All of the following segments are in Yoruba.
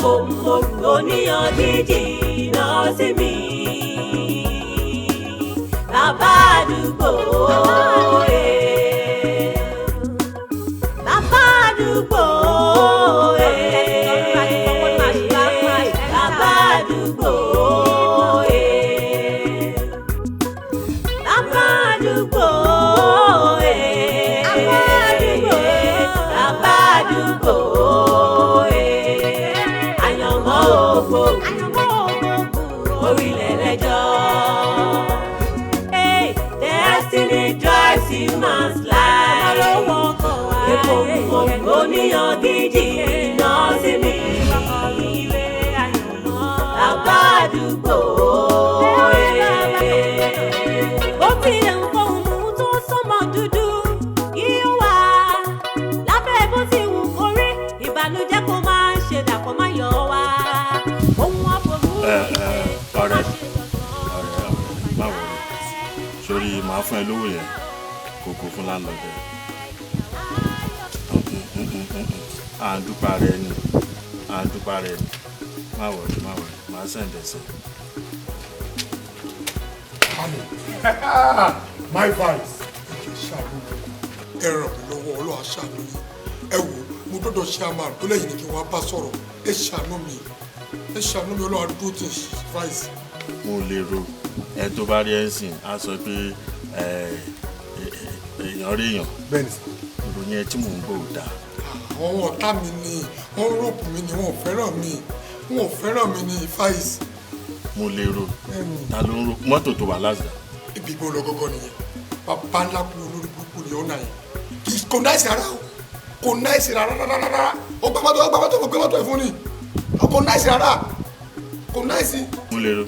Epo mòrò oníyan jíjìnà sí mi. Bàbá àdúgbò ẹ̀. Bàbá àdúgbò ẹ̀. Bàbá àdúgbò ẹ̀. Bàbá àdúgbò ẹ̀. Bàbá àdúgbò ẹ̀. Àyànmọ́ ògbó orílẹ̀ lẹ́jọ́. Hey, destiny drives human's life. Epo mòrò oníyan jíjìnà sí mi. Bàbá àdúgbò ẹ̀. Ó tilẹ̀ ń kó ohun tó sánmọ̀ dúdú yíó wá. Lábẹ́ bó ti wù kó rí, ìbànújẹ́ kó máa ń ṣe dàpọ̀ máa yọ wá. Ohun àforú Ẹ ẹ, ọ̀rẹ́, ọ̀rẹ́, ọ̀rẹ́, má worry. Sórí, màá fún ẹ lówó yẹn, kó kó fún landlord ẹ. À ń dúpẹ́ ara ẹni, à ń dúpẹ́ ara ẹni. Má worry, má worry, màá send ẹ sí. Mami, my vice. Ẹ jẹ́ ṣàánú mi. Ẹ ràn mí lọ́wọ́, Ọlọ́run á ṣàánú yín. Ẹ wò, mo dọ́dọ̀ chairman tó lẹ́yìn ní kí wọ́n bá sọ̀rọ̀. Ẹ ṣàánú mi. Ẹ ṣàánú mi, Ọlọ́run á dúró tì vice. Mo lè ro ẹ tó bá rí ẹ sìn á sọ pé ẹ èèyàn rí èèyàn. Bẹ́ẹ̀ni sir. Ìròyìn ẹ tí mò ń gbọ́ ò dáa. Àwọn ọ̀tá mi ni wọ́n rope mi ni, wọ́n ò fẹ́ràn mi. Wọ́n ò fẹ́ràn mi ní vice. Mo lè ro Bẹ́ẹ̀ni. ta ló ń ro mọ́tò tó wà lásìkò? Ibi ìbò lọ gọ́gọ́ nìyẹn. Bàbá ńlá kú olórí burúkú ni ọ̀nà yẹn. Kì í kò nice rárá o. Kò nice rárá rárá rárá. Ó gbá mọ́tò, ó gbá mọ́tò, ó gbé mọ́tò ẹ̀ fún ni. Kò nice rárá. Kò nice. Mo lè ro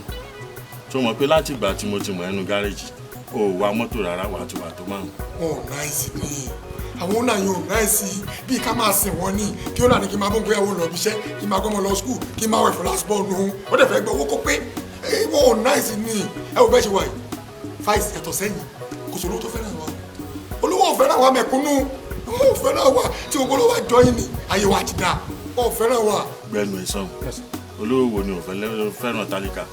tó mọ̀ pé láti ìgbà tí mo ti mọ̀ ẹnu gáréjì, o ò wa mọ́tò rárá, wà á ti wà tó márùn. Wọn ò nice ni. Àwọn ọ̀nà yẹn ò nice, bíi ká máa sìn wọ́n ní kí ó náà ní kí n máa bọ́ ń gbéyàwó lọ bí iṣẹ́, kí n máa gbọ́mọ lọ school, kí n máa wẹ̀ fún last born òun. Ó dẹ̀ fẹ́ gbọ́ owó kó pé wọn ò nice ni. Ẹ ò bẹ́ẹ̀ ṣe wà yìí, vice, yàtọ̀ sẹ́yìn, kò sólówó tó fẹ́ràn wa. Olówó ò fẹ́ràn wa, mẹ̀kúnnù wọn ò fẹ́ràn wa. Tí gbogbo olówó àjọ yìí ni ayé wa ti dà, wọn ò fẹ́ràn wa. Gbẹnu ẹ sàn. Olówó wo ni ò fẹ́ràn tálíkà?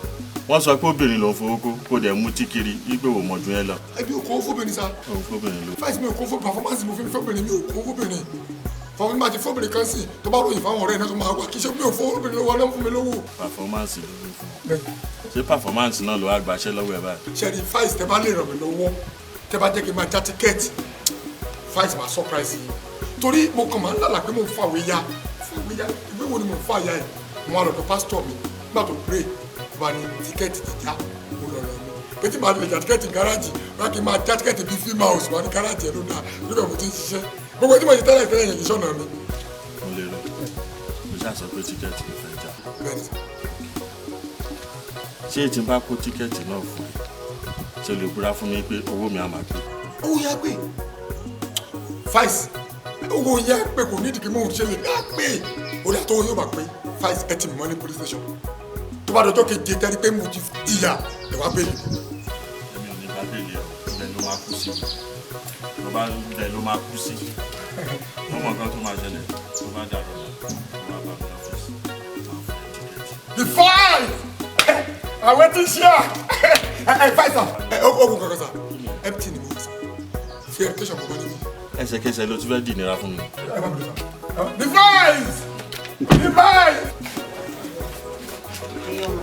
Wọ́n sọ pé obìnrin ló ń fowó kó, kó dẹ̀ mú tí kiri wípé wò mọ̀ ju ẹ lọ. Ẹbí ò kó fóbìnrin sa. Òun fóbìnrin ló. Vice, mi ò kó fún performance, mo fi fóbìnrin, mi ò kó fóbìnrin. Fọwọ́n bá ti fóbìnrin kan sí tó bá ròyìn fáwọn ọ̀rẹ́ náà tó máa wà, kí ṣe mi ò fóbìnrin lówó, ọlọ́run fún mi lówó. Performance ló ń fún ọ. Ṣé performance náà ló wá gbaṣẹ́ lọ́wọ́ ẹ báyìí? Ṣẹ́ni vice, tẹ bá lè ràn mí lọ́wọ́, tẹ bá jẹ́ kí n máa já ticket, vice, máa surprise yìí, torí mo kàn máa ń lálàá pé mo ń fàwé ya, fàwé ya. Ìwé wo ni mo ń fà ya yìí? Mo wá lọ́dọ̀ pásítọ̀ mi. Nígbà tó pray, ó bá ní ticket ti já. Mo lọ lọ mi pé tí màá lè já ticket gáràjì wá, kí n máa já ticket bíi film house wá ní gáràjì ẹ̀ ló dáa. Níbẹ̀ mo ti ń ṣiṣẹ́. Gbogbo tí mo ṣe tẹ́lẹ̀ tẹ́lẹ̀ yẹn kì í ṣọ̀nà mi. Mo lè rò mo ṣáà sọ pé ticket ló fẹ́ já. Bẹ́ẹ̀ni sir. Ṣé tí n bá kó ticket náà fún ẹ, ṣe lè búra fún mi pé owó mi á máa pé? Owó yẹn á pé, vice, owó yẹn á pé. Kò nídìí kí mò ń ṣe lè á pé. Orí àtọwọ́ yóò bá pé, vice, ẹ ti mọ̀ ní police station. Tó bá dọjọ́ keje tẹ́rí pé mo ti jìyà, ẹ wá bẹ́ẹ̀. Èmi ò ní bá bail ẹ o. Ibẹ̀ ló máa kú sí. Tó bá ibẹ̀ ló máa kú sí. Wọ́n mọ̀ nǹkan tó máa ṣẹlẹ̀. Tó bá dàrú ọ̀la, tó bá bá mi lọ́fíìsì, máa fún ẹ ticket. The five àwọn tí ń ṣe à ẹ vice sir, ẹ ogun kankan sir, empty ni mo sir fi education mo bá níbí. Ẹsẹ̀kẹsẹ̀ ló tún fẹ́ dì nira fún mi. Ẹ bá mi lọ sir. The vice, the vice. Ẹ̀yin ọmọ,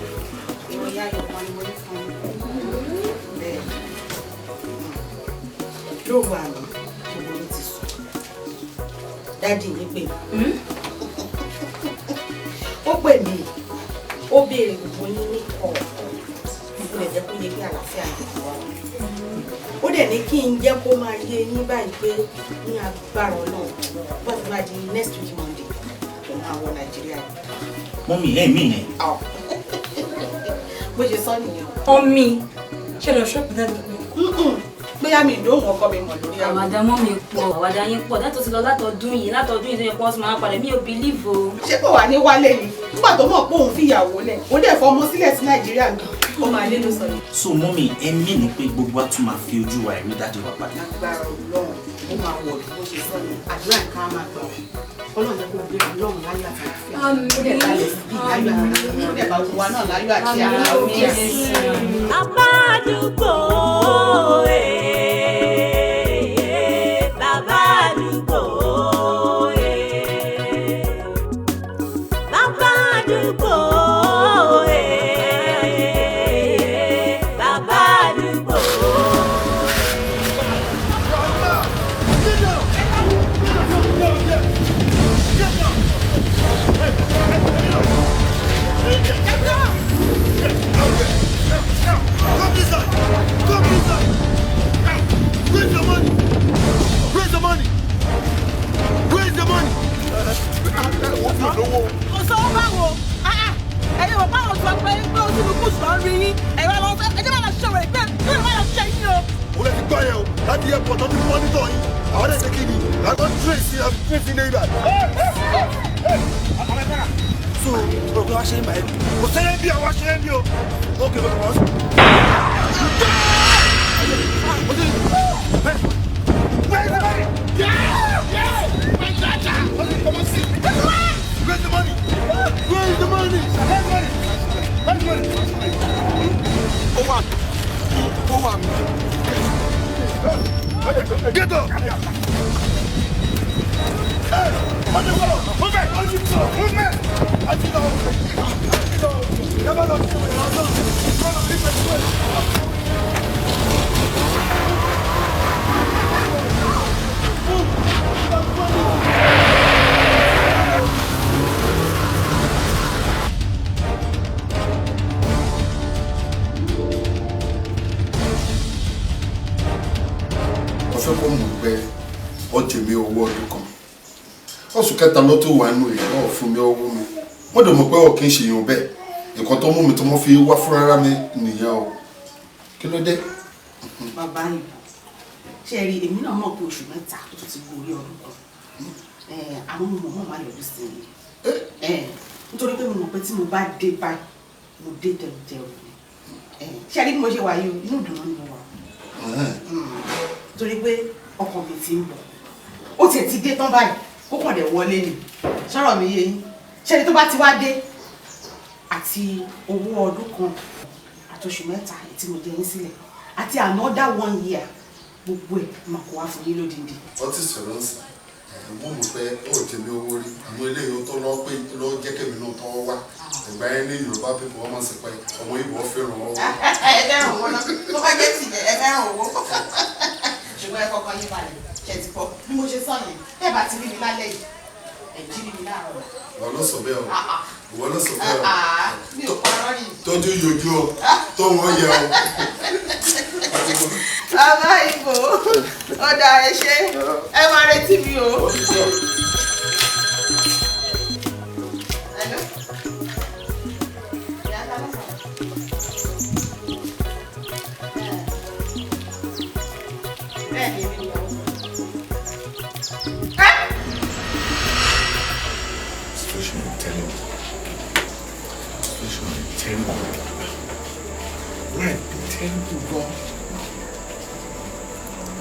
ìròyìn ayọ̀ kan ni mo ní fún yín. Bẹ́ẹ̀, lóru àná, gbogbo ló ti sùn, daddy yín pè mí. Ó pè mí, ó béèrè gbogbo yín ní kọ̀ọ̀kan. Mo lè jẹ́ kó yé pé àlàáfíà ń gbogbo wa. Ó dẹ̀ ní kí n jẹ́ kó máa yé yín báyìí pé ní agbára Ọlọ́run, bó ti máa di next week Monday, òun máa wọ Nàìjíríà yìí. Mummy, ẹ̀ mí nẹ̀. Bó ṣe sọ nìyẹn. Mummy, ṣe lọ ṣọ́ọ̀bù dájú pé. Bóyá mi ìdóhùn ọkọ mi mọ̀ lórí àwọn. Àwàdà mummy pọ̀, àwàdà yín pọ̀. Dátò ti lọ látọdún yìí, látọdún yìí tó yẹ kó wọ́n tún máa padà, mi ò believe o. Ṣé kò wà ní wálé ni? Nígbà tó mọ̀ pé òun fìyàwó lẹ̀, òun dẹ̀ fọmọ sílẹ̀ sí Nàìjíríà gan, ó máa lé ló sọ yìí. So mummy, ẹ mí ní pé gbogbo wa tún máa fi ojú wa ìrí daddy wa padà? Agbára Ọlọ́run. Ó máa wọ̀ bó ṣe sọ ni àdúrà nǹkan á máa gbà ọ́. Ọlọ́run jẹ́ kó gbé Ọlọ́run láyọ̀ àti àlàáfíà. Ó dẹ̀ balẹ̀ síbí láyọ̀ àti àlàáfíà. Ó dẹ̀ bá wa náà láyọ̀ àti àlàáfíà. Bàbá àdúgbò bàbá àdúgbò bàbá àdúgbò bàbá àdúgbò. Come this side! Come this side! Where's the money? Where's the money? Where's the money? Kò sówó báwo? Ẹ̀yin ò báwọn sọ pé pé ó sínú kùsù lọ ń rí yín. Ẹ̀rọ lọ sọ ẹjẹ́ bá lọ ṣe òwe pé kí ló bá lọ ṣe yín o. Mo lè ti gbọ́ yẹn o láti airport tó ti monitor yín. Àwọn ẹ̀ ṣe kí ni? Àwọn trace trace ní ibà. So, o kò wá ṣe ń bá ẹ. Kò sẹ́yìn bí àwọn ṣe ń bí o. Ó kè é kò sọ. Where's the money? Where's the money? Where's the money? Where's the money? Ó wà ó wà mí. Get up! Hey! On the floor! Move it! On the floor! Move it! Mo fẹ́ kó mọ̀ pé ó jẹ mí owó ọdún kan, oṣù kẹta ló tó wà nù yìí náà fún mi owó mi. Wọ́n dẹ̀ mọ̀ pé ọ̀ kì í ṣe èèyàn bẹ́ẹ̀. Nǹkan tó mú mi tó mọ́ fi wá fúnra mi nìyẹn o. Kí ló dé? Bàbá yìí, ṣe rí èmi náà mọ̀ pé oṣù mẹ́ta tó ti gorí ọdún kan, àwọn ọmọ mọ̀ máa yọjú sí mi nítorí pé mo mọ̀ pé tí mo bá dé báyìí, mo dé tẹrùtẹrù ni. Ṣe rí bí mo ṣe wà yìí o, inú ìdùnnú ni mo wà torí pé ọkọ mi ti ń bọ̀. Ó tiẹ̀ ti dé tán báyìí, kó kàn dẹ̀ wọlé ni. Sọ̀rọ̀ mi yé yín? Ṣe ni tó bá ti wá dé, àti owó ọdún kan àti oṣù mẹ́ta tí mo jẹ yín sílẹ̀ àti another one year, gbogbo ẹ̀ máa kó wá fún yín lódindi. Ọtí sọ̀rọ̀ ń sìn wọ́n mọ̀ pé ó jẹ mí owó rí, àmọ́ eléyìí tó lọ pé lọ jẹ́ kẹ́mi náà tọ́wọ́ wá. Ìgbà yẹn ní Yorùbá pípọ̀ wọ́n máa ń sọ pé ọmọ Ìgbò fẹ́ràn owó. Ẹ fẹ́ràn owó náà, tó bá jẹ́ tìyẹ ẹ fẹ́ràn owó, ṣùgbọ́n ẹ kọ́kọ́ yín balẹ̀. Ṣe ti pọ̀ bí mo ṣe sọ yẹn? Tẹ́ bá ti rí mi lálẹ́ yìí, ẹ jí rí mi láàárọ̀. Ìwọ ló sọ bẹ́ẹ̀ o, ìwọ ló sọ bẹ́ẹ̀ o. Mi ò parọ́ ni. Tójú yòjú o, tó wọ́n yẹ o. Bàbá Ìgbò, ọ̀dà ẹ ṣe, ẹ máa retí mi o. Hello? Ìyá ta ló sọ̀rọ̀? Bẹ́ẹ̀ ni, èmi nìyàwó sọ̀rọ̀. Situation is terrible. Situation is terrible. Life be terrible gan.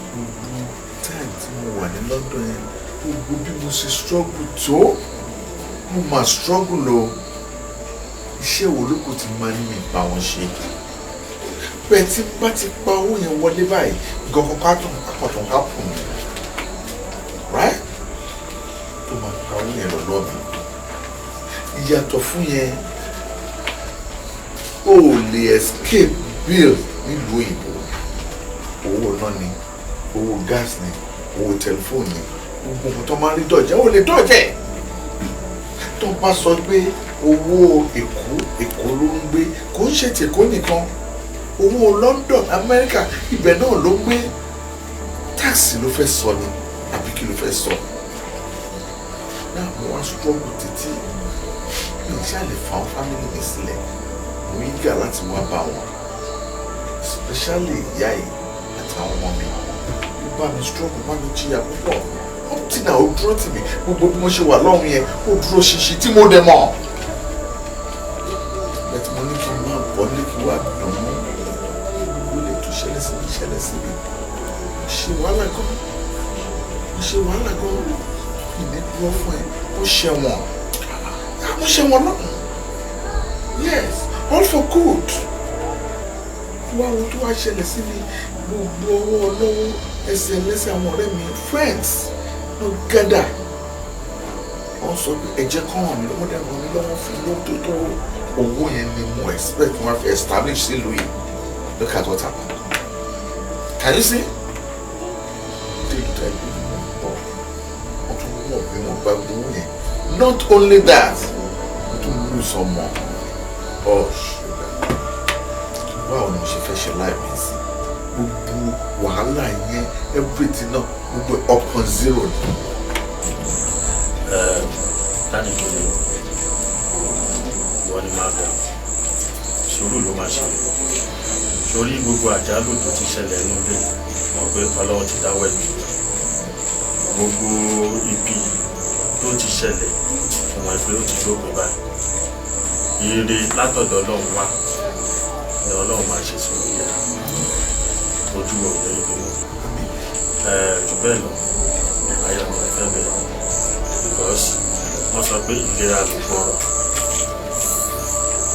Gbogbo time tí mo wà ní London yẹn, gbogbo bí mo ṣe struggle tó, mo máa struggle o. Iṣẹ́ wo ló kù tí máa ní mi bá wọn ṣe? Bẹ́ẹ̀ tí bá ti pa owó yẹn wọlé báyìí, nǹkan kan ká tún akọ̀tún happen. Right? Tó máa pa owó yẹn lọ lọ́ọ̀ mi. Ìyàtọ̀ fún yẹn, o ò lè escape bill nílùú òyìnbó. Owó náà ni, owó gas ni, owó tẹlifóònù ni, gbogbo nǹkan tó máa ń rí dọ̀jẹ́, ó lè dọ̀jẹ́. Tó bá sọ pé owó Èkó, Èkó ló ń gbé, kò ń ṣe tèkó nìkan, owó London, Amẹ́ríkà, ibẹ̀ náà ló ń gbé. Táàsì ló fẹ́ sọ ni àbí kí ló fẹ́ sọ? Náà mo wá struggle títí, mi ì ṣáà lè fa àwọn family mi sílẹ̀. Mo eager láti wá bá wọn, especially ìyá yìí àtàwọn ọmọ mi. Ó bá mi struggle, bá mi jìyà púpọ̀. Up till now, ó dúró tì mí. Gbogbo bí mo ṣe wà lọ́hùn yẹn, ó dúró ṣinṣin tí mo dẹ̀ mọ̀. Bẹ́ẹ̀ tí mo ní kí n máa bọ̀ ní kí n wá dùn ún, gbogbo ilé tó ṣẹlẹ̀ sí mi ṣẹlẹ̀ sí mi. Mo ṣe wàhálà gan. Mo ṣe wàhálà gan ìní dúró fún ẹ. Mo ṣẹ̀wọ̀n. Mo ṣẹ̀wọ̀n náà. Yes, all for good. Wá ohun tó wá ṣẹlẹ̀ sí mi, gbogbo ọwọ́ ọlọ́wọ́, ẹsẹ̀ ẹlẹ́sẹ̀ àwọn ọ̀rẹ́ mi, friends, ló gẹ́dà. Wọ́n sọ pé ẹ̀jẹ̀ kan ràn mí lọ́wọ́, dẹ̀ ràn mí lọ́wọ́ fún lówó tó tó owó yẹn ni mo expect wọn fi establish sílùú yìí. Look at what happened. Can you see? Dèjì ìlú bọ̀, wọ́n tún wọ̀ bí wọ́n gba gbowó yẹn. Not only that, wọ́n tún lose ọmọ. Oh, sugar. Báwo ni mo ṣe fẹ́ ṣe láì mí sí? Gbogbo wàhálà yẹn, everything náà, gbogbo up on zero ni. Dáàdì tó lè wọ́n ní máa bẹ̀rù. Sùúrù ló máa ṣe. Sórí gbogbo àjálù tó ti ṣẹlẹ̀ nínú ilé, mọ̀ pé Ọlọ́run ti dáwọ́ ẹ̀. Gbogbo ibi tó ti ṣẹlẹ̀, mo mọ̀ pé ó ti dópin báyìí. Ire látọ̀dọ̀ Ọlọ́run wá ni Ọlọ́run máa ṣe sórí ẹ̀. Ojú ọ̀gbẹ́ ibi wọn. Jù bẹ́ẹ̀ lọ, ayọ̀ mi fẹ́ bẹ̀rẹ̀. Because wọ́n sọ pé ìlera ló gbọ́rọ̀.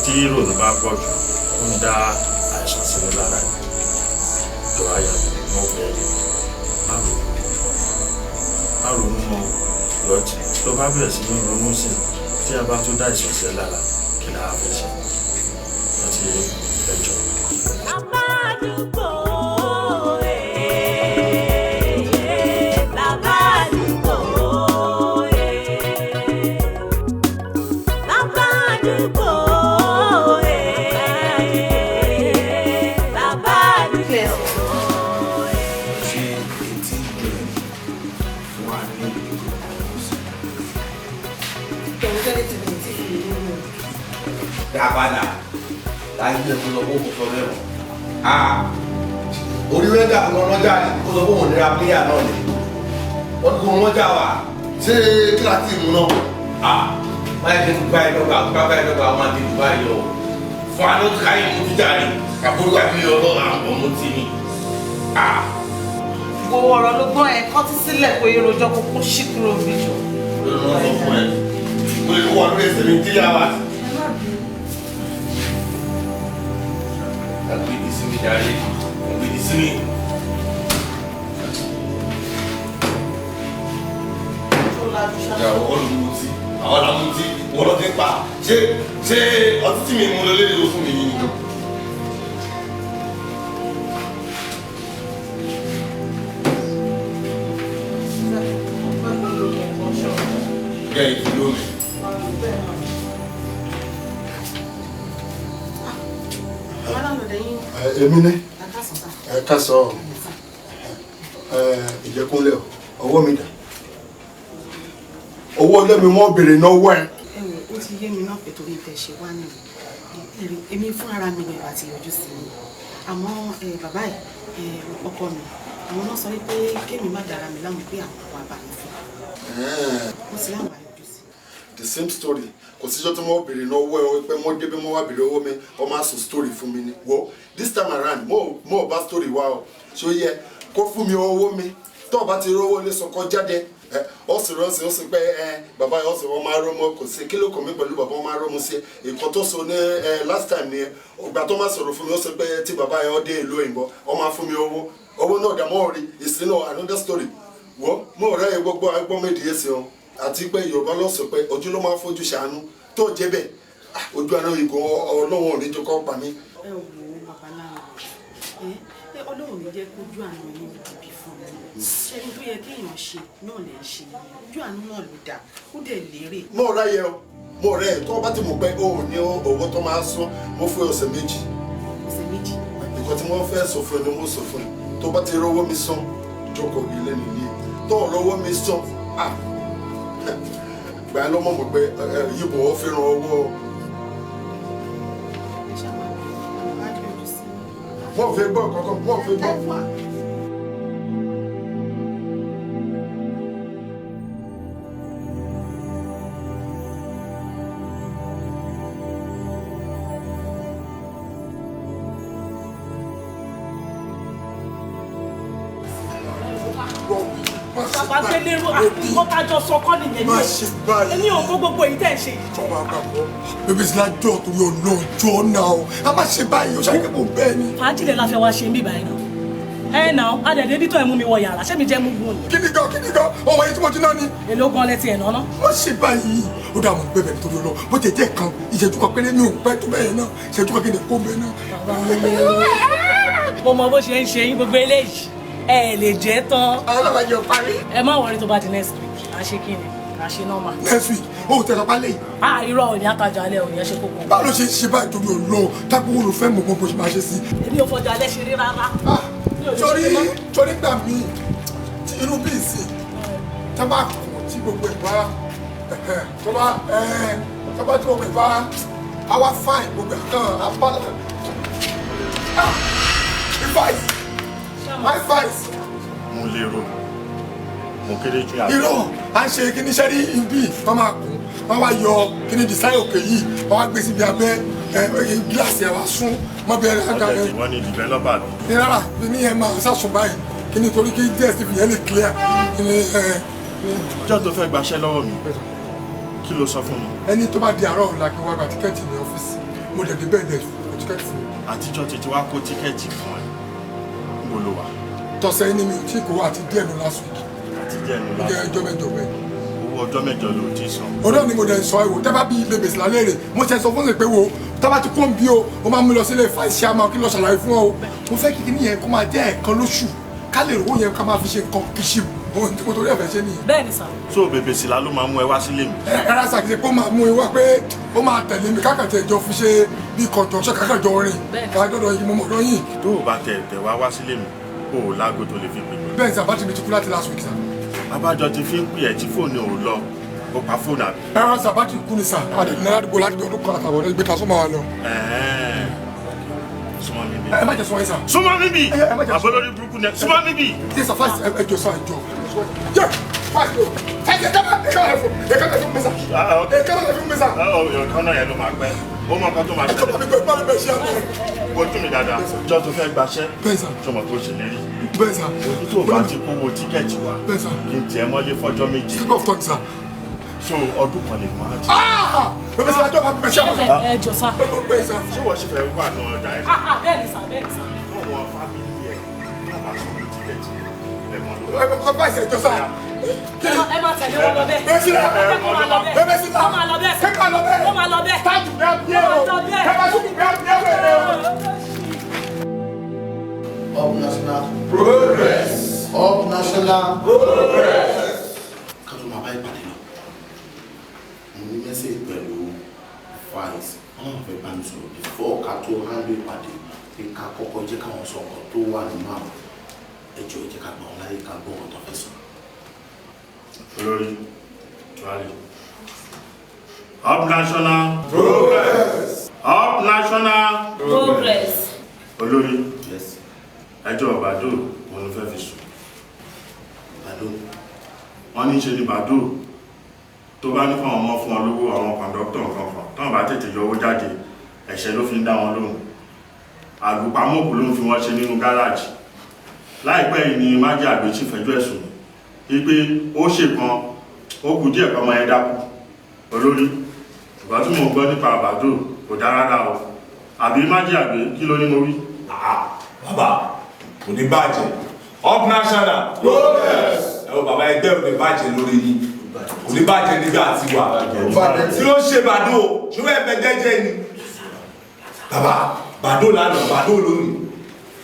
Tí ìrònú bá pọ̀ jù, ó ń dá àìsàn sínú lára ẹ̀. Jọ ayọ̀ mi, mo bẹ̀ ẹ́. Má ronú. Má ronú mọ́ ìrọ̀tì. Tó bá bẹ̀rẹ̀ sí ní ronú sí i, tí a bá tún dá àìsàn sí ẹ lára, kí la fẹ́ ṣe? Wọ́n ti ẹjọ́. Bàbá àdúgbò, bàbá àdúgbò, bàbá àdúgbò, bàbá àdúgbò. Ṣé etí ìjọ ẹ̀ fún wa ní Dá padà láyé ẹ̀ tó lọ kó kò sọ bẹ́ẹ̀ mọ́. Orí wẹ́gà kan lọ́jà ni kó sọ fún òun nira pílíà náà ni. Wọ́n ní kó wọ́n jà wá. Ṣé kíláàsì mú náà? Báyìí kí n gba ẹ̀dọ́gba, gba ẹ̀dọ́gba, wọ́n máa di Dubai lọ. Fún àná káyé mú jíjà ni, àbúrò àbí ọlọ́run àwọn ọmọ tí ni. Gbogbo ọ̀rọ̀ ló gbọ́ ẹ kọ́tí sílẹ̀ kó yẹ rojọ́ kó kó ṣì kúrò bí jọ. Lórí wọn sọ fún ẹ, mo lè kó wà lórí ẹsẹ̀ mi 3 hours. Agbèdì sí mi jàre, agbèdì sí mi. Ìyàwó kọ́ ló mú tí, àwọn là mú tí, wọ́n lọ ti pa. Ṣé ọtí tí mi mú lọ lé ló fún mi yìí ni? Gẹ́ ìdúró mi. Èmi ní ẹ ká sọ ìjẹkúnlẹ̀ ọwọ́ mi dà owó lẹ́mi wọ́n béèrè náwó ẹ. Ẹ wò ó ti yé mi náà pé torí tẹ ṣe wá nìyí, èmi fún ara mi ni ìbá ti yọjú sí mi, àmọ́ bàbá ẹ ọkọ mi àwọn náà sọ wípé kémi má dára mi láwọn pé àwọn wà bá mi fún un ó ti láwọn àyọjú sí. The same story. Kò síjọ́ tí wọ́n béèrè náwó ẹ pé wọ́n débí wọ́n wá béèrè owó mi, wọ́n máa sọ story fún mi ni. Wo this time around mo ò bá story wá o. Ṣó yẹ kó fún mi owó mi? Tó o bá ti rówó ilé sọkọ jáde, ó sì rọ́ọ̀sì ó sì pé ẹ bàbá yẹn ó sì wọ́n máa rọ́mọ kò sí kí ló kàn mí pẹ̀lú bàbá wọn máa rọ́mọ sí nǹkan tó sọ ní last time nìyẹn. Ìgbà tó máa sọ̀rọ̀ fún mi ó sọ pé tí bàbá yẹn ó dé ìlú òyìnbó ó máa fún mi owó owó náà dà mọ́ rí ìsínú another story. Wo mo rẹ́ gbogbo agbọ́n méjì yẹn sí o àti pé Yorùbá ló sọ pé ojú ló máa fojú ṣàánú tó jẹ́ bẹ́ẹ̀ ojú àná ìgò Ọlọ́run ò ní jẹ́ kó pa mí. Ẹ wò ó babaláwo, ẹ Ọlọ́run ní jẹ́ kójú àánú yín dìbì fún mi, ṣẹ́ni tó yẹ kéèyàn ṣe náà lè ṣe ojú àánú náà ló dáa ó dẹ̀ lérè. Mo rẹ́ yẹ o, mo rẹ́ ẹ tó bá ti mọ̀ pé o ò ní owó tó máa sún mo fún ọ̀sẹ̀ méjì. Ọ̀sẹ̀ méjì. Nǹkan tí wọ́n fẹ́ sọ fún ẹ ni mo sọ fún ẹ tó bá ti rówó mi sán jókòó ilé nílé tó rówó mi sán gbà á lọ́mọ̀ mọ̀ pé yíbo ó fẹ́ràn owó. Wọ́n fẹ́ gbọ́ kankan, wọ́n fẹ́ gbọ́. Bàbá Gbélérò nǹkan tájọ sọ kọ́ nìyẹn. Má ṣe báyìí. Èmi ò mọ gbogbo èyí tẹ̀ ń ṣe yìí. Ìjọba àgbàgbọ́. Bébí Sílá jọ torí ọlọ́jọ́ náà o. A má ṣe báyìí, ó ṣàkóso kò bẹ́ẹ̀ ni. Fàájì lè la fẹ́ wá ṣe ń bí báyìí náà. Ẹ nà ó, adẹ̀dẹ̀ bí tó ẹ̀ mú mi wọ yàrá, ṣé mi jẹ́ mú gùn ni? Kí ni gan, kí ni gan, ọmọ yìí tí mo ti náà ni. Èló gan lẹ́tí ẹ̀ náà. Má ṣe báyìí. Ó dà mọ̀ bẹ́ẹ̀ torí ọlọ́. Bó ti jẹ́ kan, ìṣẹ́jú kan péré mi ò pẹ́ tó bẹ́ẹ̀ náà. Ìṣẹ́jú kan kí ni kó bẹ́ẹ̀ náà. Mo mọ bó ṣe ń ṣe yín gbogbo eléyìí. Ẹ lè jẹ́ tán. Ọlọ́mọdé parí. Ẹ má wọrí tó bá di next week. A ṣe kí ni? A ṣe normal. Next week, ó tẹ̀lé ọpá lẹ́yìn. Ah, irọ́ òní àtàjọ alẹ́ òní ẹ ṣe kókó. Báwo ló ṣe ṣe báyìí torí ọlọ́? Tágbówó ló fẹ́ mọ̀ bó ṣe máa ṣe sí. Èmi ò fọjọ́ alẹ́ ṣeré rárá. Torí gbà mí tí irú bí ìsìn tá bá kàn tí gbogbo ẹ̀ bá tó bá tó bá tí gbogbo ẹ̀ bá á wá fáìn gbogbo ẹ̀ kàn á bá vice my vice. Mo lérò mo kéré jù àbí. Irọ́ à ń ṣe kíní sẹ́rí ibi wọ́n máa kún wọ́n wá yọ kíní design òkè yìí wọ́n wá gbé síbi abẹ́ gíláàsì ẹ̀ wá sún mọ́ bí ẹ̀rọ ọjà tí wọ́n ní developer mi. Ní rárá ní ẹ máa sásùn báyìí kíní torí kí DSTV yẹn lè clear kíní ẹ. Ọjọ́ tó fẹ́ gbaṣẹ́ lọ́wọ́ mi kí ló sọ fún mi. Ẹni tó bá di àárọ̀ ọ̀la kí wọ́n gba tíkẹ́ẹ̀tì ní ọ́fíìsì mo dẹ̀ dé bẹ́ẹ̀ dẹ̀ kó tíkẹ́ẹ̀tì fún mi. Àtijọ́ tètè wá kó tíkẹ́ẹ̀tì fún ẹ níbo ló wà. Tọ̀sẹ̀ yìí ni mi ò tí kó àti díẹ̀ nù last week. Àti díẹ̀ nù last week. Ọjọ́ mẹ́jọ bẹ́ẹ̀. Owó ọjọ́ mẹ́jọ ló ti san. Ọ̀dọ́ ni mo dẹ̀ sọ ẹ̀wò tẹ́ bá bí ilé gbèsè lálẹ́ rè mo ṣe sọ fún mi pé wo tẹ́ bá ti kó ń bí o mo máa mú lọ sílé fàìsì àmọ́ kí lọ ṣàlàyé fún ọ o. Mo fẹ́ kíkí nìyẹn kó máa jẹ́ ẹ̀ẹ̀kan lóṣù ká lè rówó yẹn ká máa fi ṣe nǹkan kìṣì ohun tí mo torí ẹ̀fẹ̀ ṣe nìyẹn. Bẹ́ẹ̀ni sà. So bèbè sílá ló máa mú ẹ wá sílé mi. Ẹ rárá sà kìí ṣe pé ó máa mú ẹ wá pé ó máa tẹ̀lé mi kákàtẹ̀ ìjọ fi ṣe bí kọ̀jọ̀ ṣe kákàjọ rìn kájọ́dọ̀ yìí mo mọ̀ ọ̀dọ́ yìí. Tó o bá tẹ̀ tẹ̀ wá wá sílé mi o ò láago tó lè fi pè mí. Bẹ́ẹ̀ni sà, bátìrì mi ti kú láti last week sà. Abájọ ti fi ń pè ẹ́ tí fóònù ò lọ ó pa fóònù àbí. Rárá sà, bátìrì kú ni sà, àdènà àdúgbò láti ọdún kan àtàwọn ọdún gbé transformer wa lọ. Súnmọ́ mi bí. Ẹ má jẹ súnmọ́ yín sà. Súnmọ́ mi bí. Àbólórí burúkú ni súnmọ́ mi bí. Ṣé sà fásitì ẹ jọ sà ẹ jọ. Yẹ fásitì o fásitì ẹ kábà ẹ kábà ẹ kábà fún mi sà. Ẹ kábà fún mi sà. Ọ̀kan náà yẹn ló máa pẹ́. Ó mọ nǹkan tó máa ṣẹlẹ̀. Ẹ jọ bá mi bẹ ṣe àná. Wojú mi dáadáa. Jọ tó fẹ́ gbaṣẹ́. Bẹ́ẹ̀ sà. Ṣọmọ tó ṣèlérí. Bẹ́ẹ̀ sà. Ojú tó bá ti kówó tíkẹ́ẹ̀tì wa. Bẹ́ẹ̀ sà. Kí n tiẹ̀ mọ́lé fọ́jọ́ méjì. Slip of tongue sà. So ọdún kan lè máa ti. Bẹ́ẹ̀ sà, jọ bá mi bẹ ṣe àná. Ẹ jọ sà. Bẹ́ẹ̀ sà. Ṣé wọ́n ṣe fẹ́ wà ní ọjà ẹ̀? Bẹ́ẹ̀ni sà, bẹ́ẹ̀ni sà. Àwọn fámìlì ẹ̀ náà bá sọ ní tíkẹ́ẹ̀tì ẹ̀ mọ́ lọ. Ẹ bá ṣe jọ sà. Ẹ máa tẹ̀lé wọn lọ bẹ́ẹ̀. Bẹ́ẹ̀ sí la. Ẹ kó máa lọ bẹ́ẹ̀. Bẹ́ẹ̀ sí la. Kó máa lọ bẹ́ẹ̀. Kó máa lọ bẹ́ẹ̀. Kó máa lọ bẹ́ẹ̀. Tájù bẹ́ẹ̀ bí ẹ o. Kẹ́ bá tún bẹ́ẹ̀ bí ẹ o. Up national progress. Up national progress. Ká tó máa bá ìpàdé lọ. Mo ní message pẹ̀lú files. Wọ́n máa fẹ́ bá mi sọ̀rọ̀ before ká tó handle ìpàdé pé ká kọ́kọ́ jẹ́ káwọn sọ nǹkan tó wà nínú àwọn ẹjọ́ jẹ́ ká gbà wọ́n láyé ká gbọ́ nǹkan tó fẹ́ sọ. Olórí tuwali. Up national progress. Up national progress. Olórí. Yes. Ẹjọ́ Bàdó òun ló fẹ́ fi sùn. Bàdó. Wọ́n ní í ṣe ni Bàdó tó bá ní fáwọn ọmọ fún ọ lówó àwọn kọ̀ǹdọ́tọ̀ nǹkan kan táwọn bá tètè yọ owó jáde ẹ̀ṣẹ̀ ló fi ń dá wọn lóhùn. Àlùpàmọ́kù ló ń fi wọ́n ṣe nínú gáràjì. Láìpẹ́ yìí ni Májí Àgbèjì fẹjọ́ ẹ̀sùn wípé ó ṣe kan ó kù díẹ̀ kan máa ń dákú. Olórí ìgbà tí mò ń gbọ́ nípa Bàdó kò dá rárá o. Àbí Májí Àgbè kí ló ní mo wí? Bàbá kò ní bàjẹ́. Up national progress. Ẹ wo bàbá ẹgbẹ́ ò ní bàjẹ́ lórí yín. Kò ní bàjẹ́ nígbà tí wà. Tí ló ń ṣe Bàdó? Ṣùgbọ́n ẹ̀fẹ̀ jẹ́jẹ́ ni. Bàbá Bàdó lánàá, Bàdó lónìí.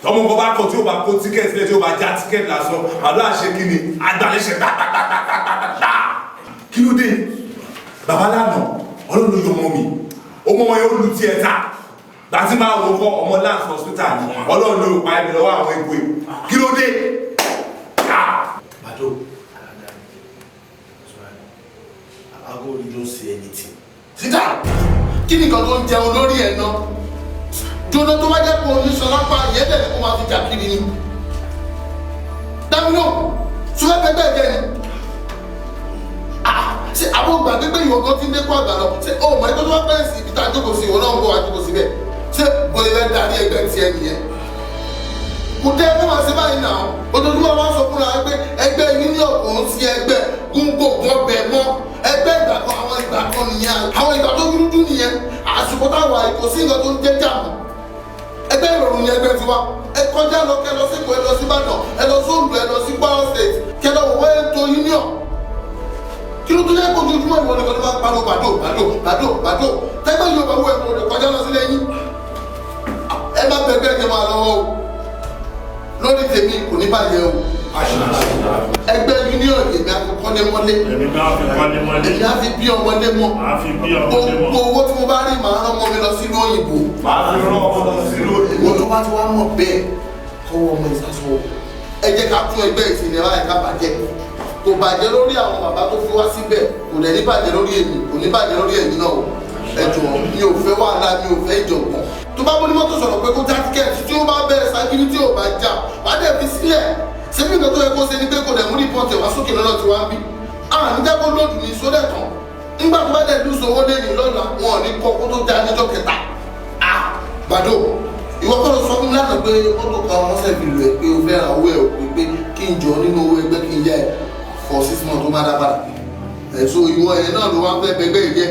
Tọmọ kan bá kọ tí ó bá kó tíkẹ́ẹ̀tì lẹ́ tí ó bá já tíkẹ́ẹ̀tì lásán, Bàdó àṣẹ kí ni? Àgbàlẹ́ṣẹ̀ gbàgbàgbàgbàgbà. Kí ló dé? Bàbá lánàá, Ọlọ́run ló yọ ọmọ mi. Ọmọ wọn yóò lu tiẹ̀ ta. Láti máa wo kọ́ ọmọ lance hospital ni Ọlọ́run ló pa ẹ̀mí lọ́wọ́ àwọn egbò. Kí ló dé? Bàdó. Ago you don't see anything. Sit down. Kí ni nǹkan tó ń jẹun lórí ẹ̀ náà? Jóná tó bá jẹ́ pé oníṣọlápá ìyẹn tẹ̀lé kó máa fi jà kiri ni. Dámínà, ṣùgbọ́n ẹgbẹ́ jẹ ni. Ṣé àwọn gbàgbé pé ìwọ kan ti ń dékún àgbà lọ? Ṣé o mọ̀ ẹgbẹ́ tó bá pẹ́ẹ́sì ibi tá a jókòó sí ìwọ náà ń bọ̀ wá jókòó síbẹ̀? Ṣé o lè fẹ́ darí ẹgbẹ́ tiẹ̀ nìyẹn? Kò dé ẹgbẹ́ máa ṣe báyìí náà. Ojoojúmọ́ máa ń sọ fúnra pé ẹgbẹ́ union kò ló tó yẹ kó ojoojúmọ́ ìwọ nìkan ló máa ń pariwo Bàdó Bàdó Bàdó Bàdó tẹ́gbẹ́ yóò bá wọ ẹ̀mọ́ rẹ̀ kọjá lọ sílé yín. Ẹ má bẹ̀gbẹ́ ẹ̀jẹ̀ máa lọ́wọ́ o. Lórí tèmi kò ní bàjẹ́ o. Ẹgbẹ́ union èmi á fi kọ́lé mọ́lé. Èmi á fi kọ́lé mọ́lé. Èmi á fi bí ọmọdé mọ́. Màá fi bí ọmọdé mọ́. Gbogbo owó tí mo bá rí màá rán ọmọ mi lọ sílùú òyìnbó. Màá fi rán ọmọ lọ sílùú òyìnbó. Ìwọ tó bá ti wá mọ̀ bẹ́ẹ̀ kọ́wọ́ ọmọ ìsásọ. Ẹ jẹ́ ká tún ẹgbẹ́ ìsìnlẹ̀ báyìí ká bàjẹ́. Kò bàjẹ́ lórí àwọn bàbá tó fi wá síbẹ̀, kò dẹ̀ ní bàjẹ́ lórí èmi, kò ní bàjẹ́ lórí ẹ̀yin náà o. Ẹ jọ̀ọ́, mi ò fẹ́ wàhálà, mi ò fẹ́ ìjọ̀gbọ̀n. Tó bá bóní mọ́tò sọ̀rọ̀ pé kó já tíkẹ́ẹ̀tì tí ó bá bẹ̀rẹ̀ ságídí tí ò bá já, wàá dẹ̀ fi sílẹ̀. Ṣébí nǹkan tó yẹ kó ṣe ni pé kò dẹ̀ mú rìpọ́ọ̀tì wá sókè lọ́dọ̀ tí wàá ń bí. Àní jẹ́ kó lóòdù ní sódẹ̀ tán. Nígbà tó bá dẹ̀ lùsọ owó lé ní lọ́la, wọn ò ní kọ́ kó tó já níjọ́ kẹta. Bàdó, ìwọ kọ́ ló sọ fún mi lánàá pé mọ́tò kan wọ́n ṣẹ̀ fi lù ẹ́ pé o fẹ́ ra owó ẹ̀ o pé kí n jọ nínú owó ẹgbẹ́ kí n yá ẹ for 6 months tó má dá padà. Ẹ̀sọ́ ìwọ ẹ̀ náà ló wá fẹ́ bẹgbẹ́ ìjẹ́.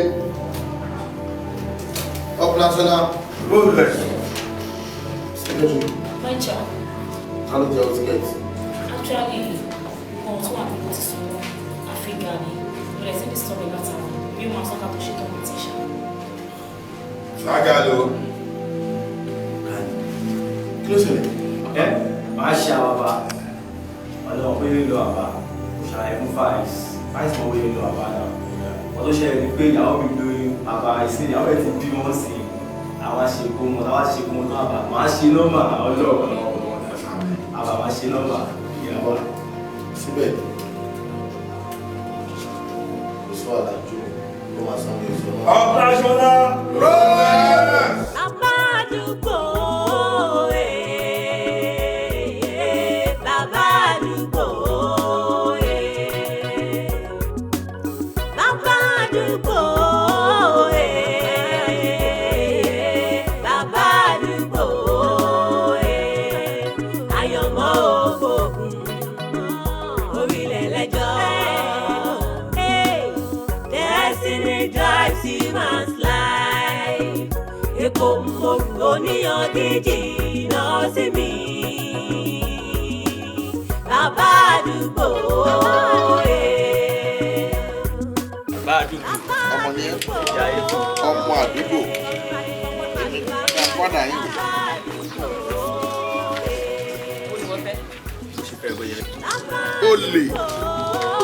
Up national. Progress. Secretary. My child. Ta ló jẹ́ o tíkẹ́ẹ̀tì? Actually, nǹkan tó wà níbo ti sọ Áfíríkà ni mo lè ti ní sọ̀rọ̀ látara bí ó máa sọ́ka tó ṣe tán ní tíṣà. Ṣáàgà ló. Kí ló ṣẹlẹ̀? Ẹ máa ṣe àwàbà ọ̀nà pé lọ àbá kò ṣàlàyé fún Faiz. Faiz mọ̀ wíyé lọ àbá náà. Wọ́n tó ṣẹlẹ̀ ni pé ìyàwó mi lóyún àbá ìsìn ìyàwó ẹ̀ ti bí wọ́n sí i. Àwa ṣe kó mọ́ àwa ṣe kó mọ́ tó àbá máa ṣe nọ́mà ọjọ́ àbá máa ṣe nọ́mà ìyàwó. Síbẹ̀ kò sọ àdájú ló máa sanwó èso náà. Up national. Progress. Bàbá àdúgbò bàbá àdúgbò bàbá àdúgbò bàbá àdúgbò àyànmọ́ ògbógun orílẹ̀ lẹ́jọ́. Destiny drives human's life. Èkó mòrú oníyan díjì náà sí mi. Bàbá àdúgbò. Bàbá àdúgbò. Ọmọ ni ẹ, ọmọ àdúgbò, èmi ní padà yín. Olè,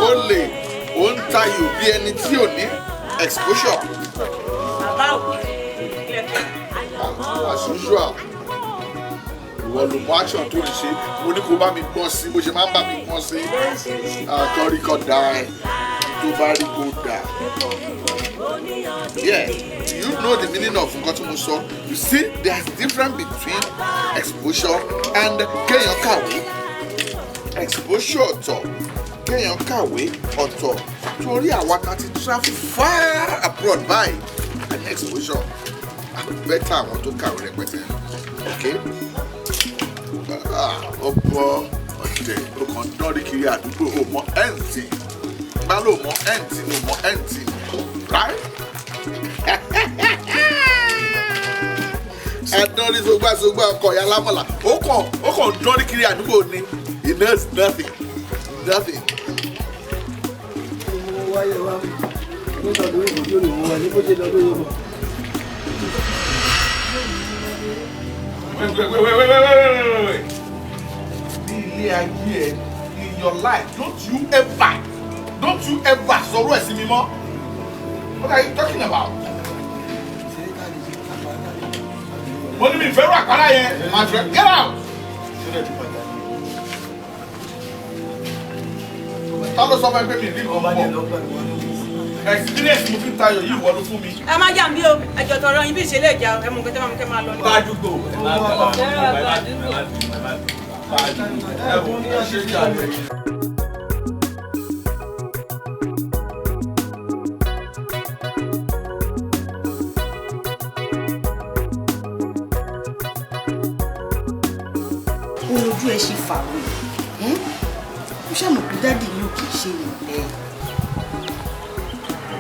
olè, ó ń tayò bí ẹni tí ò ní exposure. Bàbá òkè kílẹ̀ fẹ́. As usual, ìwọ ló mọ action tó ń ṣe. Mo ní kó bá mi gbọ́n sí bó ṣe máa ń bá mi gbọ́n sí. Àkọ́ríkọ́ da ẹ̀ tó bá rí kó dà. Yeah, do you know the meaning of nǹkan tí mo sọ? You see, there's difference between exposure and kéèyàn kàwé. Exposure ọ̀tọ̀, kéèyàn kàwé ọ̀tọ̀. Torí àwa ta ti travel far abroad báyìí, and exposure better àwọn tó kàwé rẹpẹtẹ. Okay? Ọ̀pọ̀ ọ̀dẹ̀ ó kàn dánrí kiri àdúgbò ó mọ ẹ̀ǹtì. Bá ló mọ ẹ̀ǹtì ló mọ ẹ̀ǹtì. Right? Adánrí sọgbàsọgbà ọkọ̀ ìyá lámọ̀lá. Ó kàn dánrí kiri àdúgbò ni. He knows nothing. Nothing. Wáyé wá nígbà tó yẹ kó lè mú wa ní bó ṣe lọ lóye bọ̀. Wait, wait, wait, wait, wait, wait, wait, wait, wait. Ní ilé ayé ẹ, in your life, don't you ever sọ̀rọ̀ ẹ̀ sí mi mọ́. What are you talking about? Mo ní mi fẹ́ rú àpárá yẹn, my friend, get out! Ta ló sọ fún ẹ pé mi ní nǹkan pọ̀? Experience mo fi ń tayọ̀ yìí wọ́n ló fún mi. Ẹ má jà mí o, ẹjọ tọrọ yín bí ìṣẹ̀lẹ̀ ìjà ẹ mú kẹtẹ máa mú kẹ máa lọ. Bàbá àdúgbò ẹ má bínú, ẹ má bínú, ẹ má bínú, ẹ má bínú. Bàbá àdúgbò ẹ wò ó ṣe é jà rẹ. Ó lójú ẹ ṣe fàwé ẹ, ó ṣàmọ̀ pé daddy yóò kì í ṣe èèyàn bẹ́ẹ̀.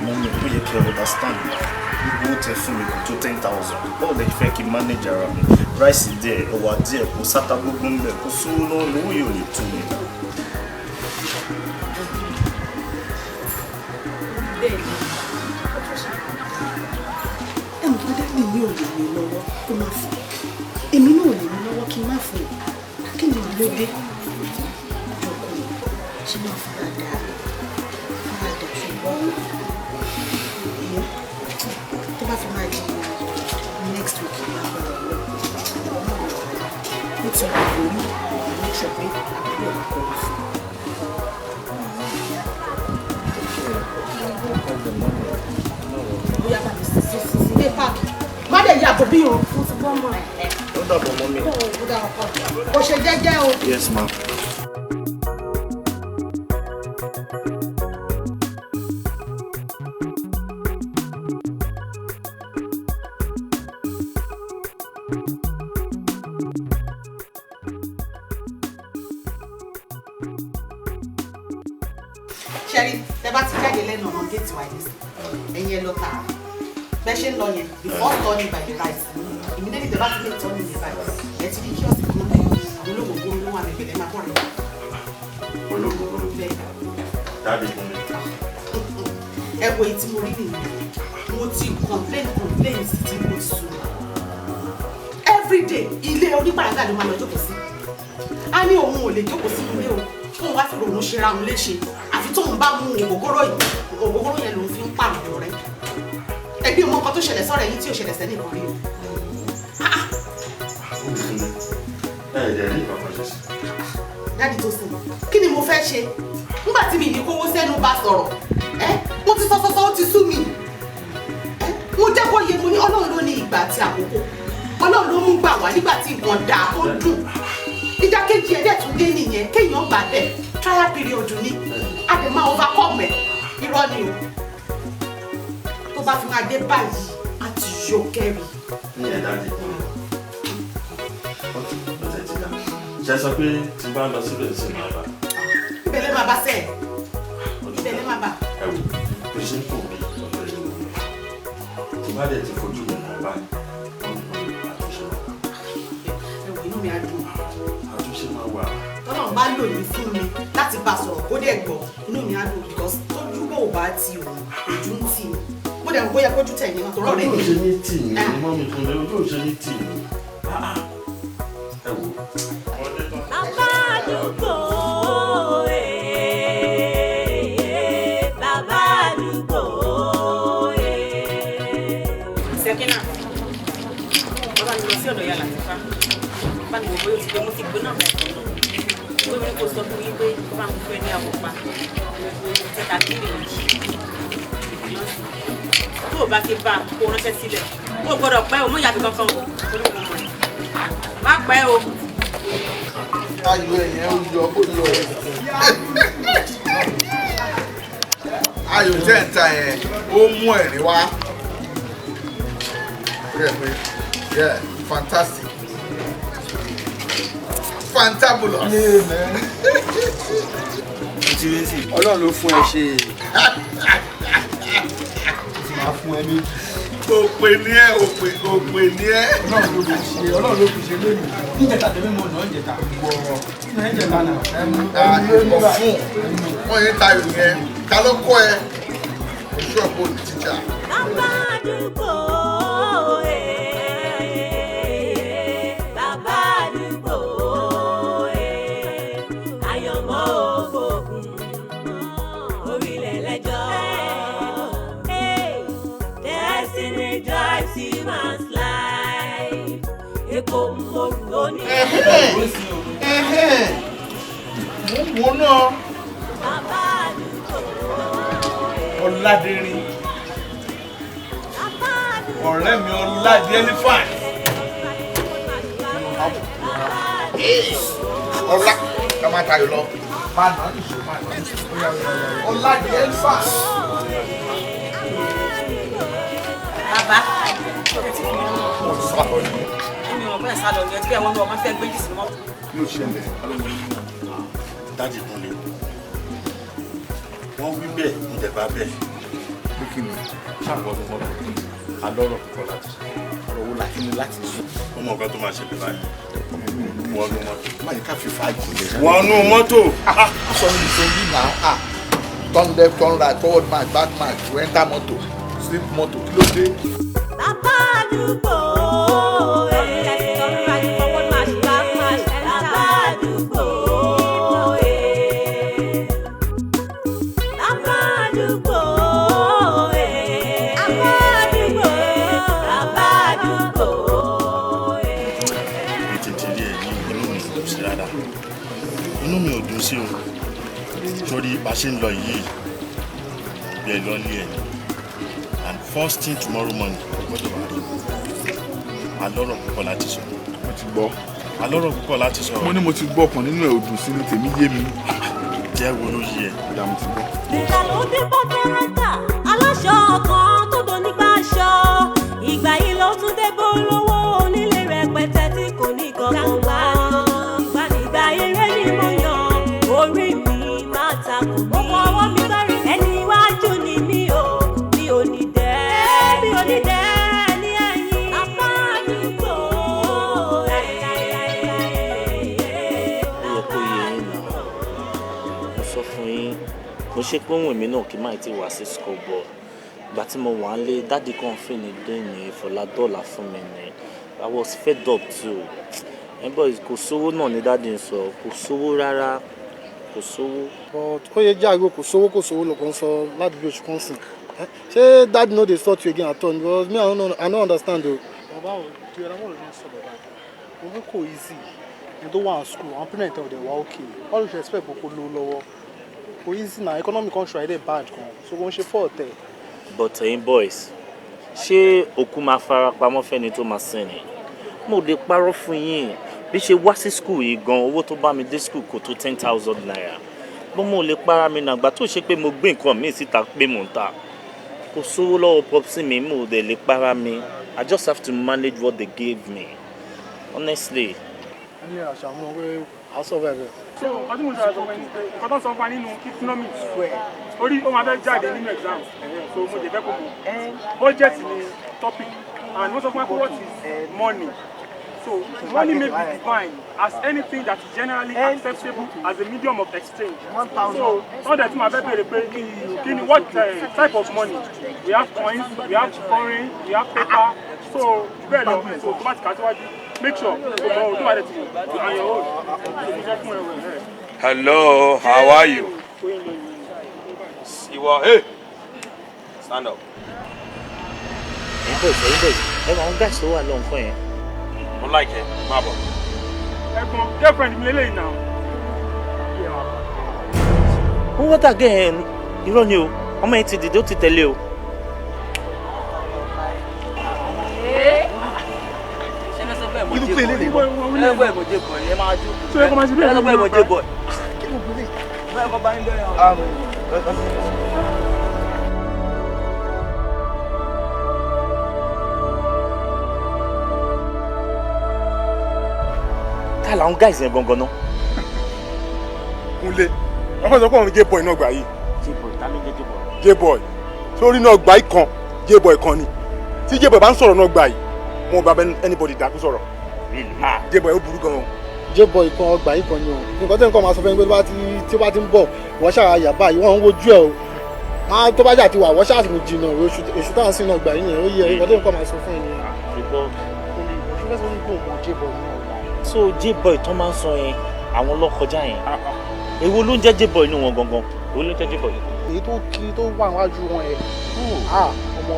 Mummy, ó yẹ kí ẹ understand now. Gbogbo owó tẹ fún mi kò tó 10,000. Báwo lẹ fẹ́ kí n manage ara mi? Rice díẹ̀, ẹ̀wà díẹ̀, kò sáta gbogbo ń bẹ̀, kò sówó lọ́wọ́ mi, owó yìí ò lè tó mi. Bẹ́ẹ̀ ni, ó tó ṣe. Ẹ mọ̀ pé daddy mi ò lè ní lọ́wọ́ kó má fún un. Èmi náà ò lè ní lọ́wọ́ kí n má fún un. Kí ni ló dé? Jọkọ̀ ṣe máa faradà faradà ṣùgbọ́n ìyẹn tó bá fi máa di next week lágbára Ọlọ́run ó ti wà lórí make sure pé àbúrò ẹ̀ kọ́ wá fún un. Bóyá bá mi sí sí sí sí dé páàkì. Má dẹ̀ yàgò bí o. Mo ti gbọ́ mọ́ ẹ̀. Ó dàbọ̀ mọ́ mi. Ó dà ọkọ. Kò ṣe jẹ́jẹ́ o. Yes, ma. Ṣẹ́rí, tẹ bá ti jáde lẹ́nu ọ̀nà géètì wa yìí, ẹ̀yin ẹ lọ tààrà. Bẹ́ ṣe ń lọ yẹn, the first turning by the right. Immediately tẹ bá ti make turning yẹn báyìí, ẹ ti rí kíọ̀sì kan bẹ́ẹ̀, àwọn olóògógóró ló wà níbẹ̀ lẹ́ máa kọ́ rẹ̀. Olóògógóró. Daddy Kúnlé. Ẹ wo èyí tí mo rí nìyẹn. Mo ti complain complain sí ti mo ti sùn. Every day, ilé onípàràgà ló máa lọ jókòó sí. A ní òun ò lè jókòó sínú ilé o. Tóun wá fi ròun ṣera òun léṣe. Àfi tóun bá mú ògógóró yìí, ògógóró yẹn lòun fi ń pààrọ̀ rẹ̀. Ẹbí ọmọ kan tó ṣẹlẹ̀ sọ́rọ̀ ẹ̀yìn tí ò ṣẹlẹ̀ sẹ́nì kan rí o. Ẹ ẹ̀ rí nǹkan kan ṣe sí. Daddy tó sìn, kí ni mo fẹ́ ṣe? Nígbà tí mi ní kówó sẹ́nu bá sọ̀rọ̀, ẹ́ mo ti sọ sọ́sọ́ ó ti sú mi. Ẹ́ mo jẹ́ kó yé mo ní Ọlọ́run ló ní ìgbà àti àkókò. Ọlọ́run ló mú gbà wá nígbà tí nǹkan dáa ó dùn. Ìdákejì ẹ̀ dẹ̀ tún dé nìyẹn, kéèyàn gbà bẹ́ẹ̀, trial period ni, a dẹ̀ máa overcome ẹ̀, irọ́ ni o. Tó bá fi máa dé báyìí, a ti yọ kẹ́rì. Ní ẹ̀ Daddy Kúnlé. Ó tẹ̀ ti dá. Ṣé sọ pé tí bá lọ síbẹ̀ sí máa bá? Ibẹ̀ lè máa bá sẹ́ẹ̀. Ibẹ̀ lè máa bá. Ẹ wò, bí ṣe ń fò bí ọ̀dọ̀ ìlú mi. Tí bá dẹ̀ ti fojú mi hàn báyìí, wọ́n ní wọ́n àtúnṣe máa wà. Ẹ wò, inú mi á dùn. Àtúnṣe máa wà. Tọ́lọ́run bá lò yín fún mi láti bá sọ̀rọ̀ kó dẹ̀ gbọ́, inú mi á dùn because tójú bò bá ti òun, ojú ń tì mí. Mo dẹ̀ mọ̀ bóyá kójú tẹ̀yìn náà tọrọ rẹ̀. Ojú ò ṣe ní tì mí, mọ́mí Kúnlé, ojú ò ṣe ní tì mí. Ẹ wò. Bàbá àdúgbò bàbá àdúgbò. Sẹ́kínà, bàbá mi lọ sí ọ̀dọ̀ ìyá Làtífá. Bá mi wò bóyá ó ti gbé mo ti gbé náà bẹ̀rẹ̀ kan náà. Gómìnà kò sọ fún yín pé bá mi fẹ́ ní àwòpá. Tẹ̀ka kiri méjì. Tó o bá ti bá a kó ránṣẹ́ sílẹ̀. O gbọ́dọ̀ pẹ́ o, mú ìyá mi kankan o. Torí mo mọ̀ ẹ́. Má pẹ́ o. Ayò ẹ̀yẹn ó yọ ó lọ. Ayò tẹ́ ń ta yẹn, ó mú ẹ̀rín wá. Ó rẹ̀ pé yeah, fantastic. Fantabulous. Ọlọ́run ló fún ẹ ṣe. Máa fún ẹ méjì. Òpè ní ẹ, òpè, òpè ní ẹ. Ọlọ́run ló fi ṣe, Ọlọ́run ló fi ṣe lónìí. Níjẹta tẹ̀mí mo nà ń jẹta. Nà ń jẹta nà. Ìbọn fún wọ́n yẹn tayò yẹn, ta ló kọ́ ẹ? Oṣù ọ̀pọ̀ òní tíjà. Bàbá àdúgbò bàbá àdúgbò àyànmọ́ ògbógun orílẹ̀ lẹ́jọ́. Destiny drives human's life. Èkó mòrú oní. Mo ń wo náà. Bàbá àdúgbò Ọládérin. Ọ̀rẹ́ mi Ọládé Elephant. Ọlá ká máa tayò lọ. Máa nà nìṣó, máa nà nìṣó. Ọládé Elephant. Bàbá, Mo ti sá lọ ni. èmi ò mọ̀ pé sá lọ ni ẹ ti bẹ́ẹ̀ wọ́n ní ọmọ fẹ́ gbé jù sí mọ́tò. Kí ló ṣẹlẹ̀? Daddy Kúnlé. Wọ́n wí bẹ́ẹ̀, ń dẹ̀ bá bẹ́ẹ̀. Pé kí ni? Ṣàwọn ọmọ mọ́tò. A lọ́rọ̀ púpọ̀ láti sọ. Ọ̀rọ̀ wo la kí ni láti sọ? Ó mọ nǹkan tó máa ṣẹlẹ̀ báyìí. Wọnú mọ́tò. Má yẹ ká fi fàájì lẹ̀. Wọnú mọ́tò. Sọ mi sọ bí nà á. Turn left, turn right, forward march, back march, to enter motor, sleep motor, kí ló dé? Bàbá àdúgbò ẹ̀. Bàbá àdúgbò ẹ̀. Bàbá àdúgbò ẹ̀. Bàbá àdúgbò ẹ̀. Bàbá àdúgbò ẹ̀. Mo tètè rí ẹ yìí, inú mi ò dùn sí rárá, inú mi ò dùn sí o, torí bá ṣe ń lọ yìí bí ẹ lọ lé ẹ, and first thing tomorrow morning, o gbọ́dọ̀ wá rí mi. Alọ́rọ̀ púpọ̀ láti sọ. Mo ti gbọ́. Alọ́rọ̀ púpọ̀ láti sọ. Mo ní mo ti gbọ́, ọkàn nínú ẹ̀ ò dùn sí ní tèmi yé mi. Jẹ́ wo ló yé ẹ. Ìdá mo ti gbọ́. Ìgbà ló dé bọ́tẹ́rẹ́tà, aláṣọ kan tó do nígbà aṣọ. Ìgbà yìí ló tún dé bó lówó onílé rẹpẹtẹ tí kò ní kankan wá. Ìgbà eré ni mo yàn, orí mi máa takò mí. Mo fọwọ́ mi bárí. Ẹni iwájú ni mí o, mi ò ní dẹ́, mi ò ní dẹ́ ní ẹ̀yìn. Apá àdúgbò ẹ̀. Ó yẹ kó yé yín náà, mo sọ fún yín, mo ṣe pé òun èmi náà kì í máa ti wá sí school bọ̀. Ìgbà tí mo wà ń lé, daddy kan fún ní dẹ́yìn ìfọ̀ládọ́là fún mi ni. I was fed up too. Ẹ bọ́, kò sówó náà ní daddy ń sọ, kò sówó rárá, kò sówó. But ó yẹ jáde, kò sówó, kò sówó lọ́kàn sọ láti bí oṣù kan sìn. Ṣé daddy no dey sort you again at all? Because me, I no understand o. Bàbá ò di ọ̀rọ̀ mọ́ ló ń sọ bàbá mo kò easy ní tó wà ní school, àwọn parent ẹ̀ ò dẹ̀ wá okay. All you expect kò lówó lọ́wọ́, kò easy na. Economy country ayé dẹ̀ bad gan, so kò ń ṣe fault ẹ̀. But ẹ̀yin boys, ṣé òkú máa fara pamọ́ fẹ́ni tó máa sin ni? Mo lè parọ́ fún yín, bí ṣe wá sí school yìí gan, owó tó bá mi dé school kò tó ₦10,000 bó. Mo lè para mi nàgbà tó ṣe pé mo gbé nǹkan míì síta pé mò ń ta. Kò sówó lọ́wọ́ popsi mi, mo dẹ̀ lè para mi. I just have to manage what they gave me, honestly. Ní àṣà mú pé a survive ẹ̀. So nǹkan tí mo sọ fún ẹ ni pé nǹkan tó ń sọ fún wa nínú economics orí ó máa fẹ́ jáde nínú exam, so mo jẹ́ fẹ́ kó mọ̀. Budget ni topic, and wọ́n sọ fún wa pé what is money? So money may be defined as anything that is generally acceptable as a medium of exchange. So wọ́n dẹ̀ tún máa fẹ́ béèrè pé kí ni, what type of money? We have coins, we have foreign, we have paper, so bẹ́ẹ̀ lọ. So tó bá ti kà síwájú, make sure kò mọ ohun tó bá dẹ̀ ti mọ̀ on your own. So mo sọ fún ẹ wẹ̀ ẹ́. Hello, how are you? Ìwọ, hey, stand up. Ẹ̀yin boys, ẹ̀yin boys, ẹ wọ àwọn guys tó wà lọ́nkàn yẹn. Mo like ẹ, má bọ̀. Ẹ̀gbọ́n, girlfriend mi lélẹ́yìn náà. Wọ́n wọ́n dàgẹ́ ẹ̀, irọ́ ni o, ọmọ yẹn ti dìde, ó ti tẹ̀lé o. Irú pé eléyìí bọ̀ ẹlẹ́gbẹ́ ìmọ̀jẹ̀ bọ̀ ẹ máa jó. Ṣé ẹ kọ́ máa ṣe bẹ́ẹ̀? Ẹlẹ́gbẹ́ ìmọ̀jẹ̀ bọ̀. Kí ló gbélé? Bẹ́ẹ̀ kọ́ bá ń lọ́yà. Ta làwọn guys yẹn gangan náà? Kúnlé, wọ́n fẹ́ sọ pé òun J-boy náà gbà yìí. J-boy, ta ló jẹ́ J-boy? J-boy sórí náà gbà yìí kan, J-boy kan ni. Tí J-boy bá ń sọ̀rọ̀ náà gbà yìí, mo bá anybody dákú sọ̀rọ̀. Ah, J-boy ó burú gan-an. J-boy kan ọgbà yìí kan ni o. Nǹkan tí nǹkan máa sọ fún mi pé tí ó bá ti ń bọ̀, wọ́n ṣàyà báyìí, wọ́n ń wojú ẹ̀ o. Máa tó bá jà ti wà, wọ́n ṣàtìmù jìnnà èṣù táwọn sí náà gbà yìí yẹn, ó yẹ nǹkan tí nǹkan máa sọ fún ẹ nìyẹn. Ṣùgbọ́n Ṣé fẹ́ sọ wípé òun mọ J-boy ní ọgbà? So J-boy tó máa ń sọ yẹn, àwọn ló kọjá yẹn, èwo ló ń jẹ́ J-boy inú wọn gangan? Èwo ló ń jẹ́ J-boy? Èyí tó kiri tó wà níwájú wọn yẹn, ah, ọmọ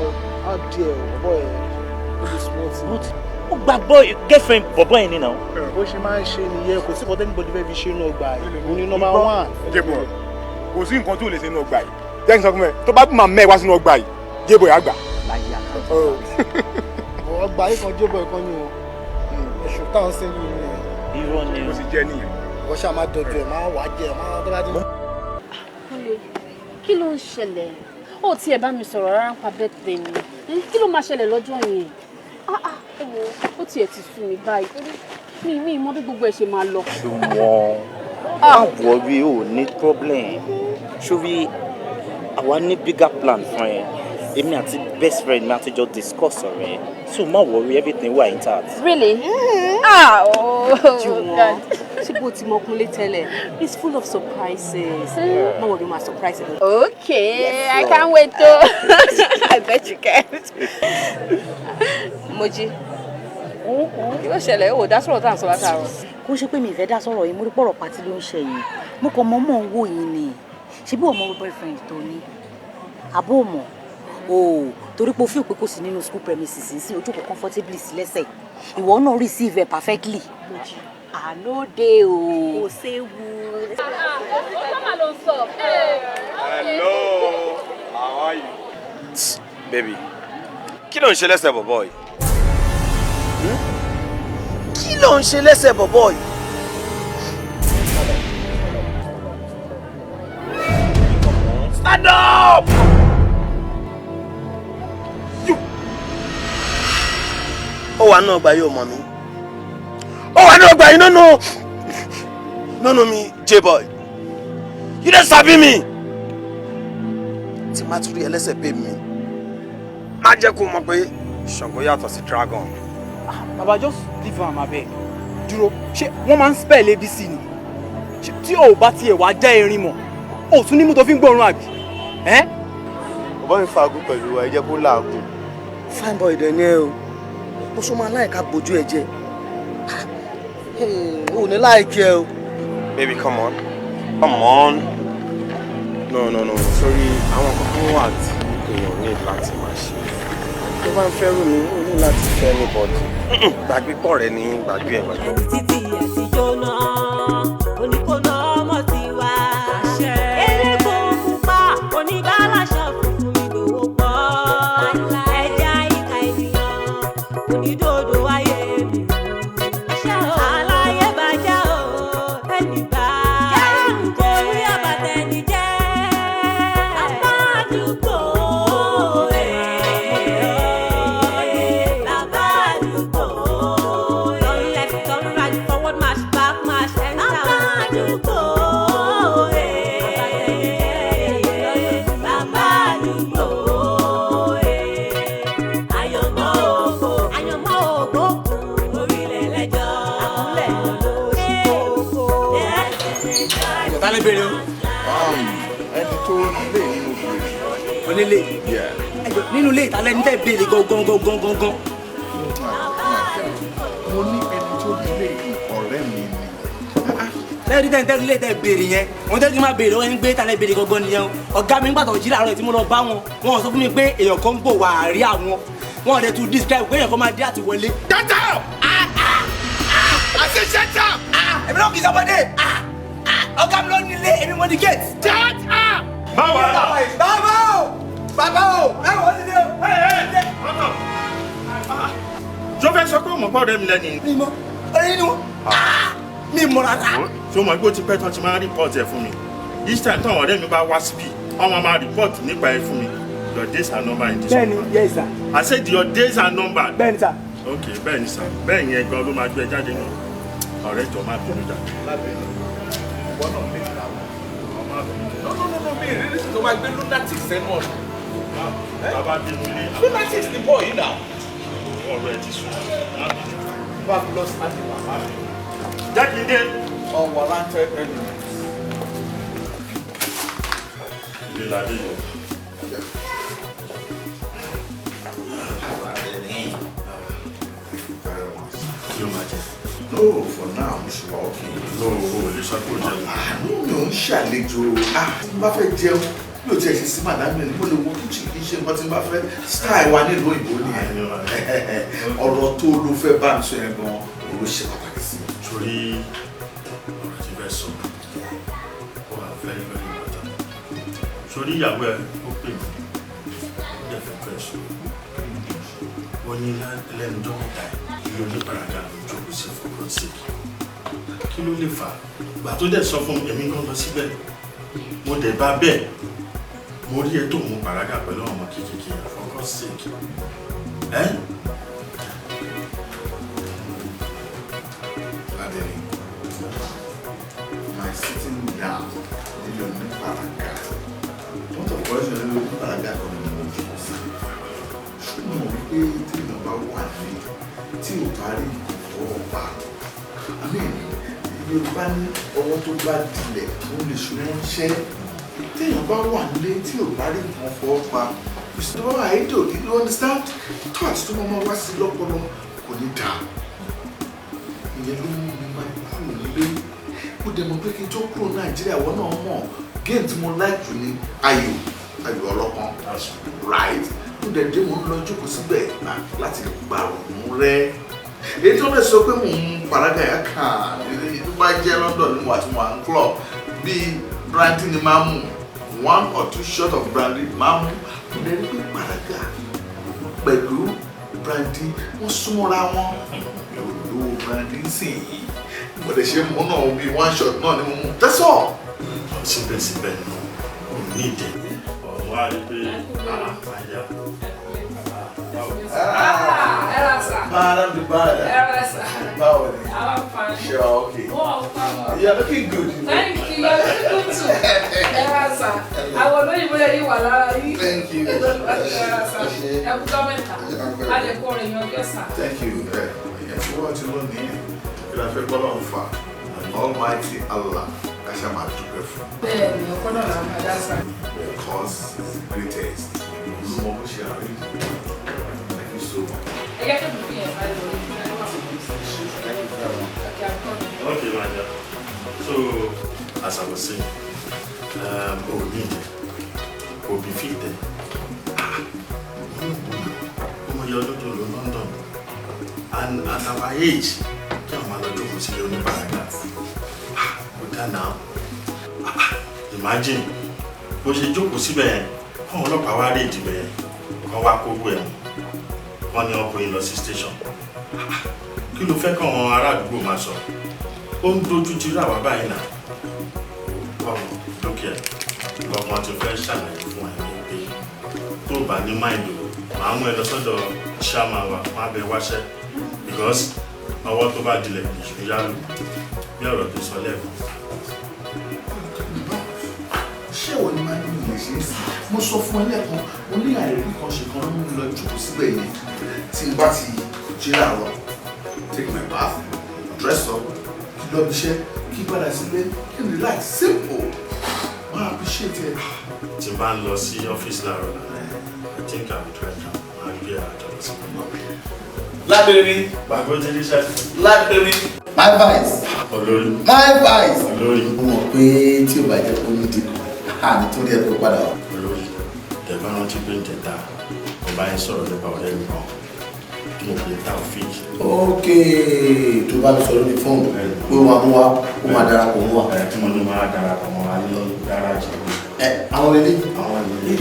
á di ẹ̀ ọ̀bọ ẹ̀, ó lè small. Ó gba boy girlfriend bọ̀bọ̀ yẹn ni náà. Bó ṣe máa ń ṣe nìyẹn, kò sí nǹkan tẹ́nibọ̀dì fẹ́ fi ṣe inú ọgbà yìí, òun ni number one. J-boy, kò sí nǹkan tó lè ṣe inú ọgbà yìí. Jẹ́ kí n sọ fún ẹ, tó bá máa mẹ́ wá sínú ọgbà yìí, J-boy á gbà. Ọgbà yìí kan, J-boy kan ni o, èṣù táwọn sí ní ìyẹn. Irọ́ ni o. Ó sì jẹ́ nìyẹn. Wọ́n ṣáà máa dọ̀jú ẹ̀, máa wà á jẹ, máa tó bá ti. Kúnlé, kí ló ń ṣẹlẹ̀? Ó tiẹ̀ bá mi sọ̀rọ̀ rárá nípa birthday mi. Kí ló máa ṣẹlẹ̀ lọ́jọ́ yẹn? Ah ah, ẹ wo, ó tiẹ̀ ti sú mi báyìí. Mi mọ bí gbogbo ẹ̀ ṣe máa lọ. Ṣùgbọ́n má worry, ò ní problem. Ṣórí àwa ní bigger plan fún ẹ. Èmi àti best friend mi àti jọ discuss ọ̀rẹ́ ẹ. So má worry, everything wà intact. Really? Ah, oh, God. Ṣé bó ti mọ Kúnlé tẹ́lẹ̀? He's full of surprises. Má worry, máa surprise ẹ. Okay, Yes, I Lord. Can't wait to. I bet you can. Mojí, kí ló ṣẹlẹ̀? O ò dá sọ̀rọ̀ tá à ń sọ látàárọ̀. Kó ṣe pé mi ìfẹ́ dá sọ̀rọ̀ yìí, mo rí pọ̀rọ̀ party ló ń ṣe yìí. Mo kàn mọ́ mọ́ ń wò yín ni. Ṣé bí ọmọ boyfriend tó ní? Àbó mọ̀? O torí pé o fi pé kò sí nínú school premises sí ojú kò comfortably sí lẹ́sẹ̀. Ìwọ náà receive ẹ perfectly. Àlóde o. Kò séwu. Hello, how are you? Baby, kí ló ń ṣe lẹ́sẹ̀ bọ̀bọ̀ yìí? Kí ló ń ṣe lẹ́sẹ̀ bọ̀bọ̀ yìí? Stand up! You! Ó wà náà ọgbà yóò mọ̀ mí. Ó wà náà ọgbà yìí nínú nínú mi, J-boy. You dey sabi me. Tí má tún rí ẹlẹ́sẹ̀ pé mi, má jẹ́ kó mọ̀ pé Ṣàngó yàtọ̀ sí dragon. Baba, just leave am abeg. Dúró, ṣé wọ́n máa ń spell ABC ni? Ṣé tí o ò bá tiẹ̀ wá jẹ́ erin mọ̀, o tún ní mú tó fi ń gbóòórùn àbí? Ẹ́ Bàbá mi fagún pẹ̀lú wa, ẹ jẹ́ kó làágùn. Fine boy dẹ̀ ni ẹ o. Mo sọ máa láìka bójú ẹ jẹ. O ò ní láìkí ẹ o. Baby, come on. Come on. No, no, no. Sorry, àwọn kankan wà tí èèyàn ní láti máa ṣe. Tó bá ń fẹ́ rú mi, ó ní láti fẹ́ anybody. Gbàgbé pọ̀ rẹ ní gbàgbé ẹ̀ gbàgbé. Títí àti jóná oníkóná ọmọ tiwa. Eléko pupa oníbàláṣọ funfun mi lówó pọ̀. Ẹja ìka ènìyàn onídòdó ayé mi. Aláyé bàjẹ́ o, ẹni bá orí àbàtẹ́ni jẹ́. Àbádùgbò ẹ̀ làbádùgbò. Turn left, turn right, forward march, back march, enter. Àbádùgbò ẹ̀ làbádùgbò ẹ̀. Àyànmọ́ ògo, àyànmọ́ ògo kún orílẹ̀ lẹ́jọ́. Àkúnlẹ̀ ló ṣe kókó. Ta lè béèrè o? Ẹni tó nílé ní mo béèrè. Onílé. Yeah. Ẹjọ nínú ilé ìtàlẹ́ ní tẹ́ béèrè gangan gangan gangan. Mo ní ẹni tó nílé yìí ọ̀rẹ́ mi ni. Lẹ́yìn tẹ́ tẹ́ ilé tẹ́ béèrè yẹn, wọ́n tẹ́ kí n máa béèrè wọ́n ní pé tàlẹ́ béèrè gangan nìyẹn o. Ọ̀gá mi ń gbàtọ̀ jí láàárọ̀ tí mo lọ bá wọn, wọ́n sọ fún mi pé èèyàn kan ń bò wá rí àwọn. Wọ́n dẹ̀ tún describe pé èèyàn kan máa dé àti wọlé. Shut up! I say shut up! Èmi náà kì í sọmọdé. Ọ̀gá mi ló nílé, èmi mo ní gate. Shut up! Báwo la? Bàbá o! Bàbá o! Ẹ wọ́n ti dé o! Ṣó fẹ́ sọ pé o mọ̀ pé ọ̀rẹ́ mi lẹ́ni? Mi mọ̀, ọ̀rẹ́ ni wọ́n. Mi mọ̀ rárá. Ṣé o mọ̀ pé ó ti pẹ́ tán ti máa ń report ẹ̀ fún mi? Each time táwọn ọ̀rẹ́ mi bá wá síbí, wọ́n máa report nípa ẹ̀ fún mi. Your days are numbered in this Bẹ́ẹ̀ni, yes sir. I said your days are numbered. Bẹ́ẹ̀ni sir. Okay, bẹ́ẹ̀ni sir. Bẹ́ẹ̀ yẹn gan ló máa gbé ẹ jáde náà. Ọ̀rẹ́ jọ má bínú jáde. Lábẹ́ni, ìwọ náà lè ta wọn. No, no, no, no, mi ìrírí sí tó máa gbé lunatic sẹ́nu ọ̀nà. Bàbá bínú ilé. Lunatics ni bọ́ọ̀ yìí náà. Ọ̀rọ̀ ẹ ti sùn. Má bínú. Fabulous animal. Jákèjé. Unwarranted enemies. Ilé ládé yọ. Kí ló máa jẹ? No, for now, mo ṣì wà okay. No, o lè sọ pé o jẹun. Àánú mi ò ń ṣàlejò. Ah, tí n bá fẹ́ jẹun, bí o tiẹ̀ ṣe sí màdámì ni mo lè wo kíchìn kí n ṣe nǹkan tí n bá fẹ́. Style wa nílùú òyìnbó nìyẹn. Ọ̀rọ̀ tó ló fẹ́ bá mi sọ yẹn gan-an, òun ló ṣe pàtàkì sí mi. Torí ọ̀rọ̀ tí fẹ́ sọ, ó wà very very important. Torí ìyàwó ẹ, ó pè mí, ó dẹ̀ fẹ́ fẹ́ sọ. Ó ní lẹ́nu ọjọ́ mẹ́ta ẹ̀, ilé oníbàárà ló jókòó sí for God's sake. Kí ló lè fà á? Ìgbà tó dẹ̀ sọ fún mi, èmi gan lọ síbẹ̀. Mo dẹ̀ bá bẹ́ẹ̀, mo rí ẹ tó mú bàrágà pẹ̀lú àwọn ọmọ kéékèèké yẹn for God's sake. Ẹ́ Adeni, my sitting down nílé oníbàárà, point of correction, nílé oníbàárà kan ní mo jókòó sí. Ṣùgbọ́n wípé tí èèyàn bá wà ní tí ò bá rí nǹkan fọwọ́ pa, I mean, Yorùbá ní ọwọ́ tó bá dilẹ̀ òun lè ṣe ránṣẹ́. Téèyàn bá wà nílé tí ò bá rí nǹkan fọwọ́ pa, ìṣòro àìdò, you understand, thought tó máa wá sí lọ́pọlọ kò ní dáa. Ìyẹn ló mú mi máa kúrò nílé. Ó dẹ̀ mọ̀ pé kí n tó kúrò Nàìjíríà, wọ́n náà mọ̀, game tí mo like jù ní ayò, ayò ọlọ́pọ́n, right? Mo dẹ̀ dé, mo ń lọ jókòó síbẹ̀ láti gba òun rẹ́. Èyí tó lè sọ pé mò ń paraga yà kàn, èyí tó bá jẹ́ London ni mo àti mo à ń club, bíi brandy ni máa mú, one or two shot of brandy máa mú. Mo dẹ̀ rí pé paraga pẹ̀lú brandy wọ́n súnmọ́ra wọn. Mi ò lo brandy sìn yìí, mo lè ṣe mú náà bíi one shot náà ni mo mú, that's all. Síbẹ̀síbẹ̀ náà, ò ní ìdẹ ọ̀rọ̀ wa rí pé àyà. Madam the bad. Báwo ni? I'm fine. Sure, okay. Wow. You are looking good. You know. Thank you. You are looking good too. Ẹ sà. Àwọn olóyìnbó yẹn yìí wà lára yìí. Thank you. Ẹ sà. Ẹ kú tọ́ mẹ́ta. A lè kó orin yanjú sà. Thank you. Ẹ tí wọ́n ti lọ nìyẹn. Kí la fẹ́ gbọ́ lọ́n fa? Almighty Allah ká ṣá máa dúpẹ́ fún. Bẹ́ẹ̀ni, ọkọ náà làwọn máa dá sà. Because he's the greatest. Olúmọ bó ṣe àárín. Thank you so much. Ẹ jẹ́ kí mi fi yẹn báyìí lórí. Thank you very much. Okay, my dear. So, as I was saying, ò ní ìdẹ, kò bí fìtẹ. Ọmọ yẹn ọdún tó lọ London. And at our age, kí àwọn máa lọ jókòó sílé oníbàárà. Kò dá náà. Imagine, bó ṣe jókòó síbẹ̀ yẹn, káwọn ọlọ́pàá wá rí ìdìbẹ̀ yẹn, kán wá kówó ẹ̀wọ̀n, wọ́n ní ọkùnrin lọ sí station. Kí ló fẹ́ káwọn ará àdúgbò máa sọ? Ó ń dojú ti rí àwa báyìí náà. Wọ́n lókè ẹ̀ lọ́gbọ́n ti fẹ́ ṣàlàyé fún ẹ ní pé tó bá ní mind o, màá mú ẹ lọ sọ́dọ̀ chairman wa, má bẹ wáṣẹ́, because ọwọ́ tó bá dilẹ̀ ìṣù yálò bí ọ̀rọ̀ tó sọ lẹ́ẹ̀kan. Ṣé ìwọ ni máa ń ní ilé ṣe é sí? Mo sọ fún ẹ lẹ́ẹ̀kan, mo ní àìrí kan ṣe kan ló mú mi lọ jókòó síbẹ̀ yẹn. Tí n bá ti jí láàárọ̀, take my bath, dress up, kí lọ bí iṣẹ́, kí padà sílé, kí n relax, simple. Máa appreciate ẹ. Tí n bá ń lọ sí ọ́fíìsì láàárọ̀ náà, I think I will try down, máa gbé àjọ lọ sí ọmọ. Lábẹ́rẹ́. Gbàgbọ́ ti ríṣẹ́. Lábẹ́rẹ́. My vice. Olórí. My vice. Olórí. Mo mọ̀ pé tí o bá jẹ́ kó ní dìbò, a nítorí ẹ kó padà wá. Olórí, tẹ̀bá rántí pé ń tẹ̀ta, mo bá yín sọ̀rọ̀ nípa ọ̀rẹ́ mi kan tí mo pè Taofik. Ok, tó bá mi sọ lórí fóònù pé ó máa mú wa, ó máa darapọ̀ mọ́ wa. Ẹ tí mo ní máa darapọ̀ mọ́ wa ní gáràjì. Ẹ àwọn ilé. Àwọn ilé.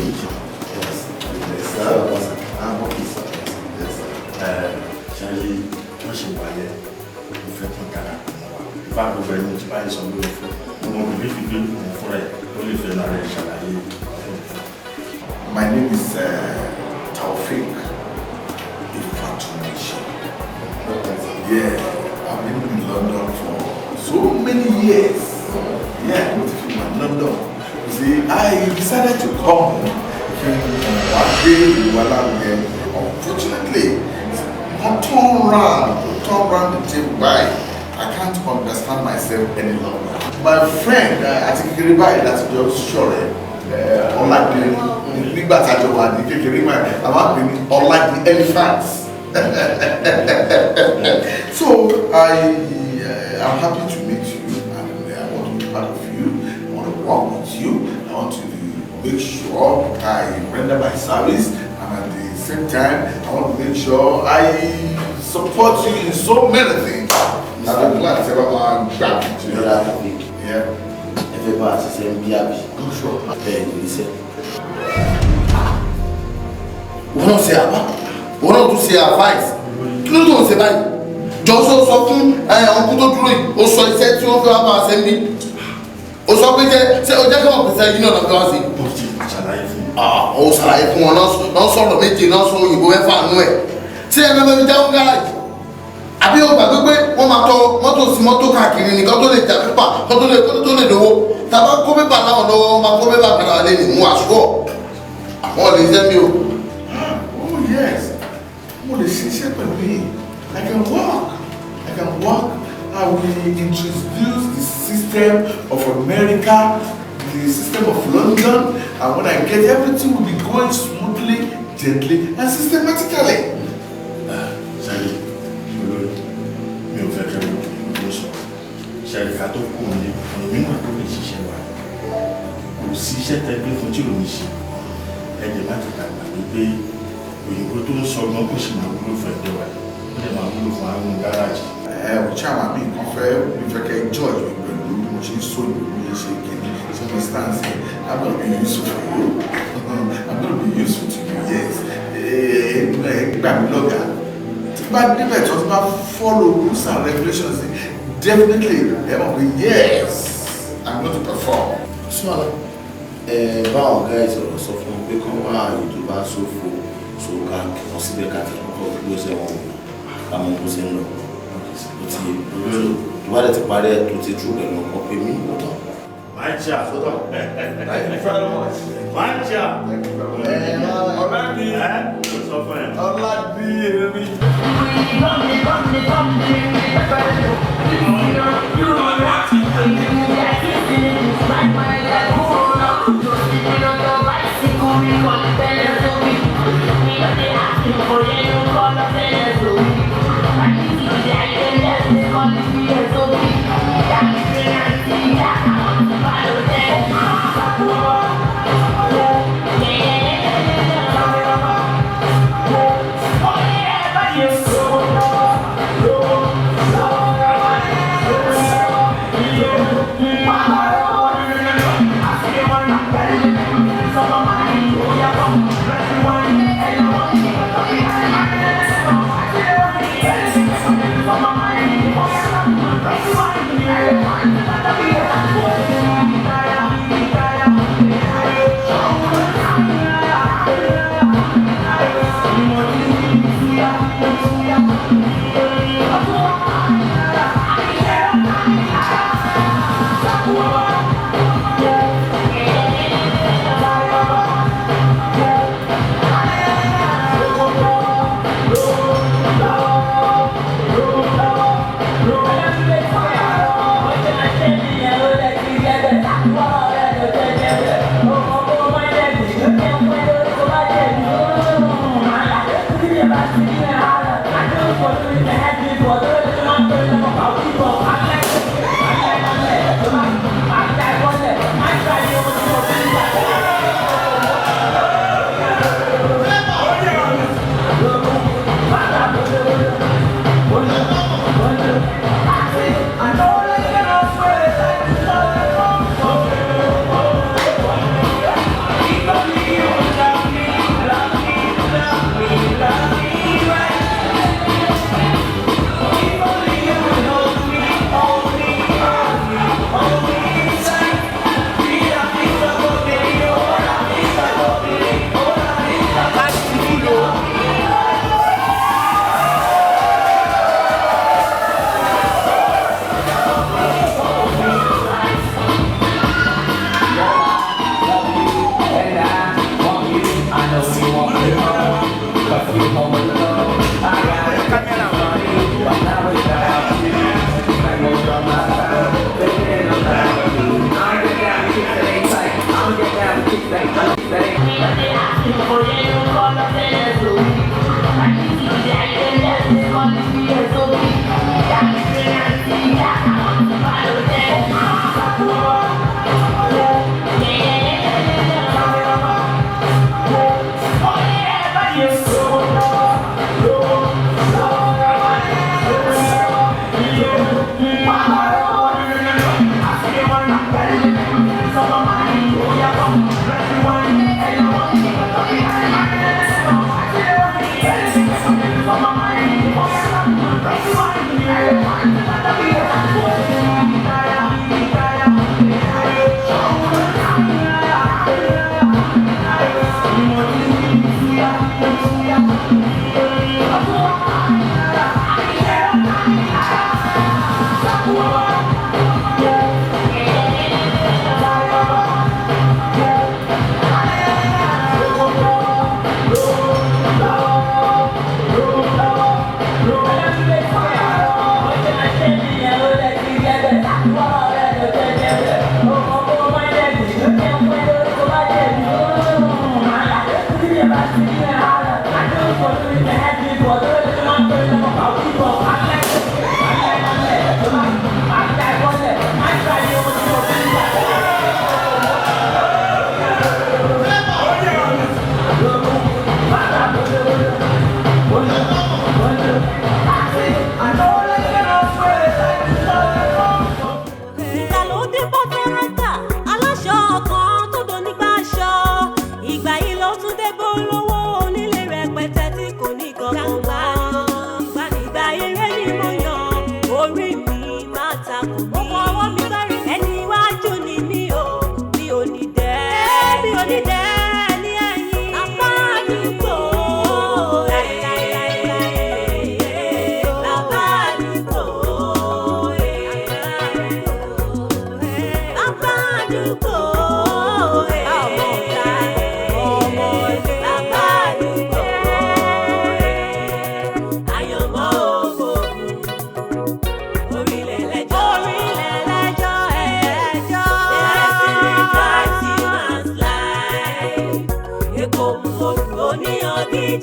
Yes, sir. I'm okay, sir. Yes, sir. Ẹ ṣe rí wọ́n ṣe wáyé, mo fẹ́ kàn darapọ̀ mọ́ wa. Ìfá gbogbo ẹni tí bá yín sọ lórí fóònù, mo bí fi gbé òun fúnra ẹ̀, ó lè fẹ́ náà rẹ̀ ṣàlàyé. My name is Taofik Ifatumishi. Yeah, I've been in London for so many years. Yeah, mo ti fi wà London. You see, I decided to come home kí n wá gbé ìwà lárugẹ. Unfortunately, I turn round the table by I can't understand myself any longer. My friend, àti kékeré báyìí láti jọ ṣọ̀rẹ́, Ọládé, nígbà tá a jọ wà ní kékeré máa a máa pè ní Ọládé elephant. So I'm happy to meet you and I want to be part of you. I want to work with you. I want to make sure I render my service, and at the same time I want to make sure I support you in so many things. I'm glad to have gbà mí. Lọ́la Taofik. Yeah. Ẹ fẹ́ bá a ṣiṣẹ́ ń bí àbí? Sure. Bẹ́ẹ̀ ni iṣẹ́. Wọ́n náà ṣe àbá, wọ́n náà tún ṣe advice. Kí ló tó ń ṣe báyìí? Jọ sọ sọ fún ọkú tó dúró yìí, ó sọ iṣẹ́ tí wọ́n fẹ́ wá bá a ṣe ń bí. Ó sọ pé jẹ́ ṣé o jẹ́ kí wọ́n pèsè yín náà lọ́fẹ́ wá sí. Mo ti ṣàlàyé fún un. Ó ṣàlàyé fún wọn náà, sọ̀rọ̀ méje náà, sọ òyìnbó mẹ́fà nú ẹ̀. Ṣé ẹ lọ́fẹ́ fi jáwọ́ gáràjì? Àbí o gbàgbé pé wọ́n máa tọ mọ́tò sí mọ́tò káàkiri nìkan tó lè jà pépà kó tó lè lówó? Tàbá kó pépà láwọn lọ́wọ́, wọ́n máa kó pépà padà wálé ní mú àṣọ àwọn lè jẹ́ mi o. Oh yes, mo lè ṣiṣẹ́ pẹ̀lú yín. I can work. I can work. I will introduce the system of America, the system of London, and when I get, everything will be going smoothly, gently, and systematically. Ṣẹ́rí, olórí, mi ò fẹ́ kẹ́ ló ló sọ. Ṣẹ́rí ká tó kù ní èmi náà tó lè ṣiṣẹ́ wa. Kò sí iṣẹ́ tẹ́ gbé fún tí ò ní ṣe. Ẹ jẹ́ má ti dàgbà wípé òyìnbó tó ń sọ gan kó sì máa wúlò fún ẹgbẹ́ wa. Ó dẹ̀ máa wúlò fún àwọn gáràjì. Ẹ ò chairman, mi nǹkan fẹ́, mi fẹ́ kẹ́ judge mi pẹ̀lú bí mo ṣe ń sọ ìlú, bí mo ṣe kìíní circumstance. I'm gonna be useful for you. I'm gonna be useful to you, yes. Ẹ gbà mí lọ́gàá. Tí bá débẹ̀ tó ti bá follow rules and regulations, definitely ẹ mọ̀ pé yes, I'm going to perform. Sọ́la. Ẹ bá ọ̀gá ẹ̀ sọ̀rọ̀, sọ fún un pé kán wá àyè tó bá ṣòfò so ká kí wọ́n síbẹ̀, ká tẹ̀ kọ́kọ́ gbé ọsẹ wọn wò, ká mọ bó ṣe ń lọ. Ó ti tó bá dẹ̀ ti parí ẹ̀ tó ti tú pẹ̀lú ọkọ̀ pé mí ó tán. Máa ń jà sọ́tọ̀. Thank you very much. Máa ń jà. Ọ̀rẹ́ mi. Ẹ ó sọ fún ẹ. Ọládì èmi. Yeah.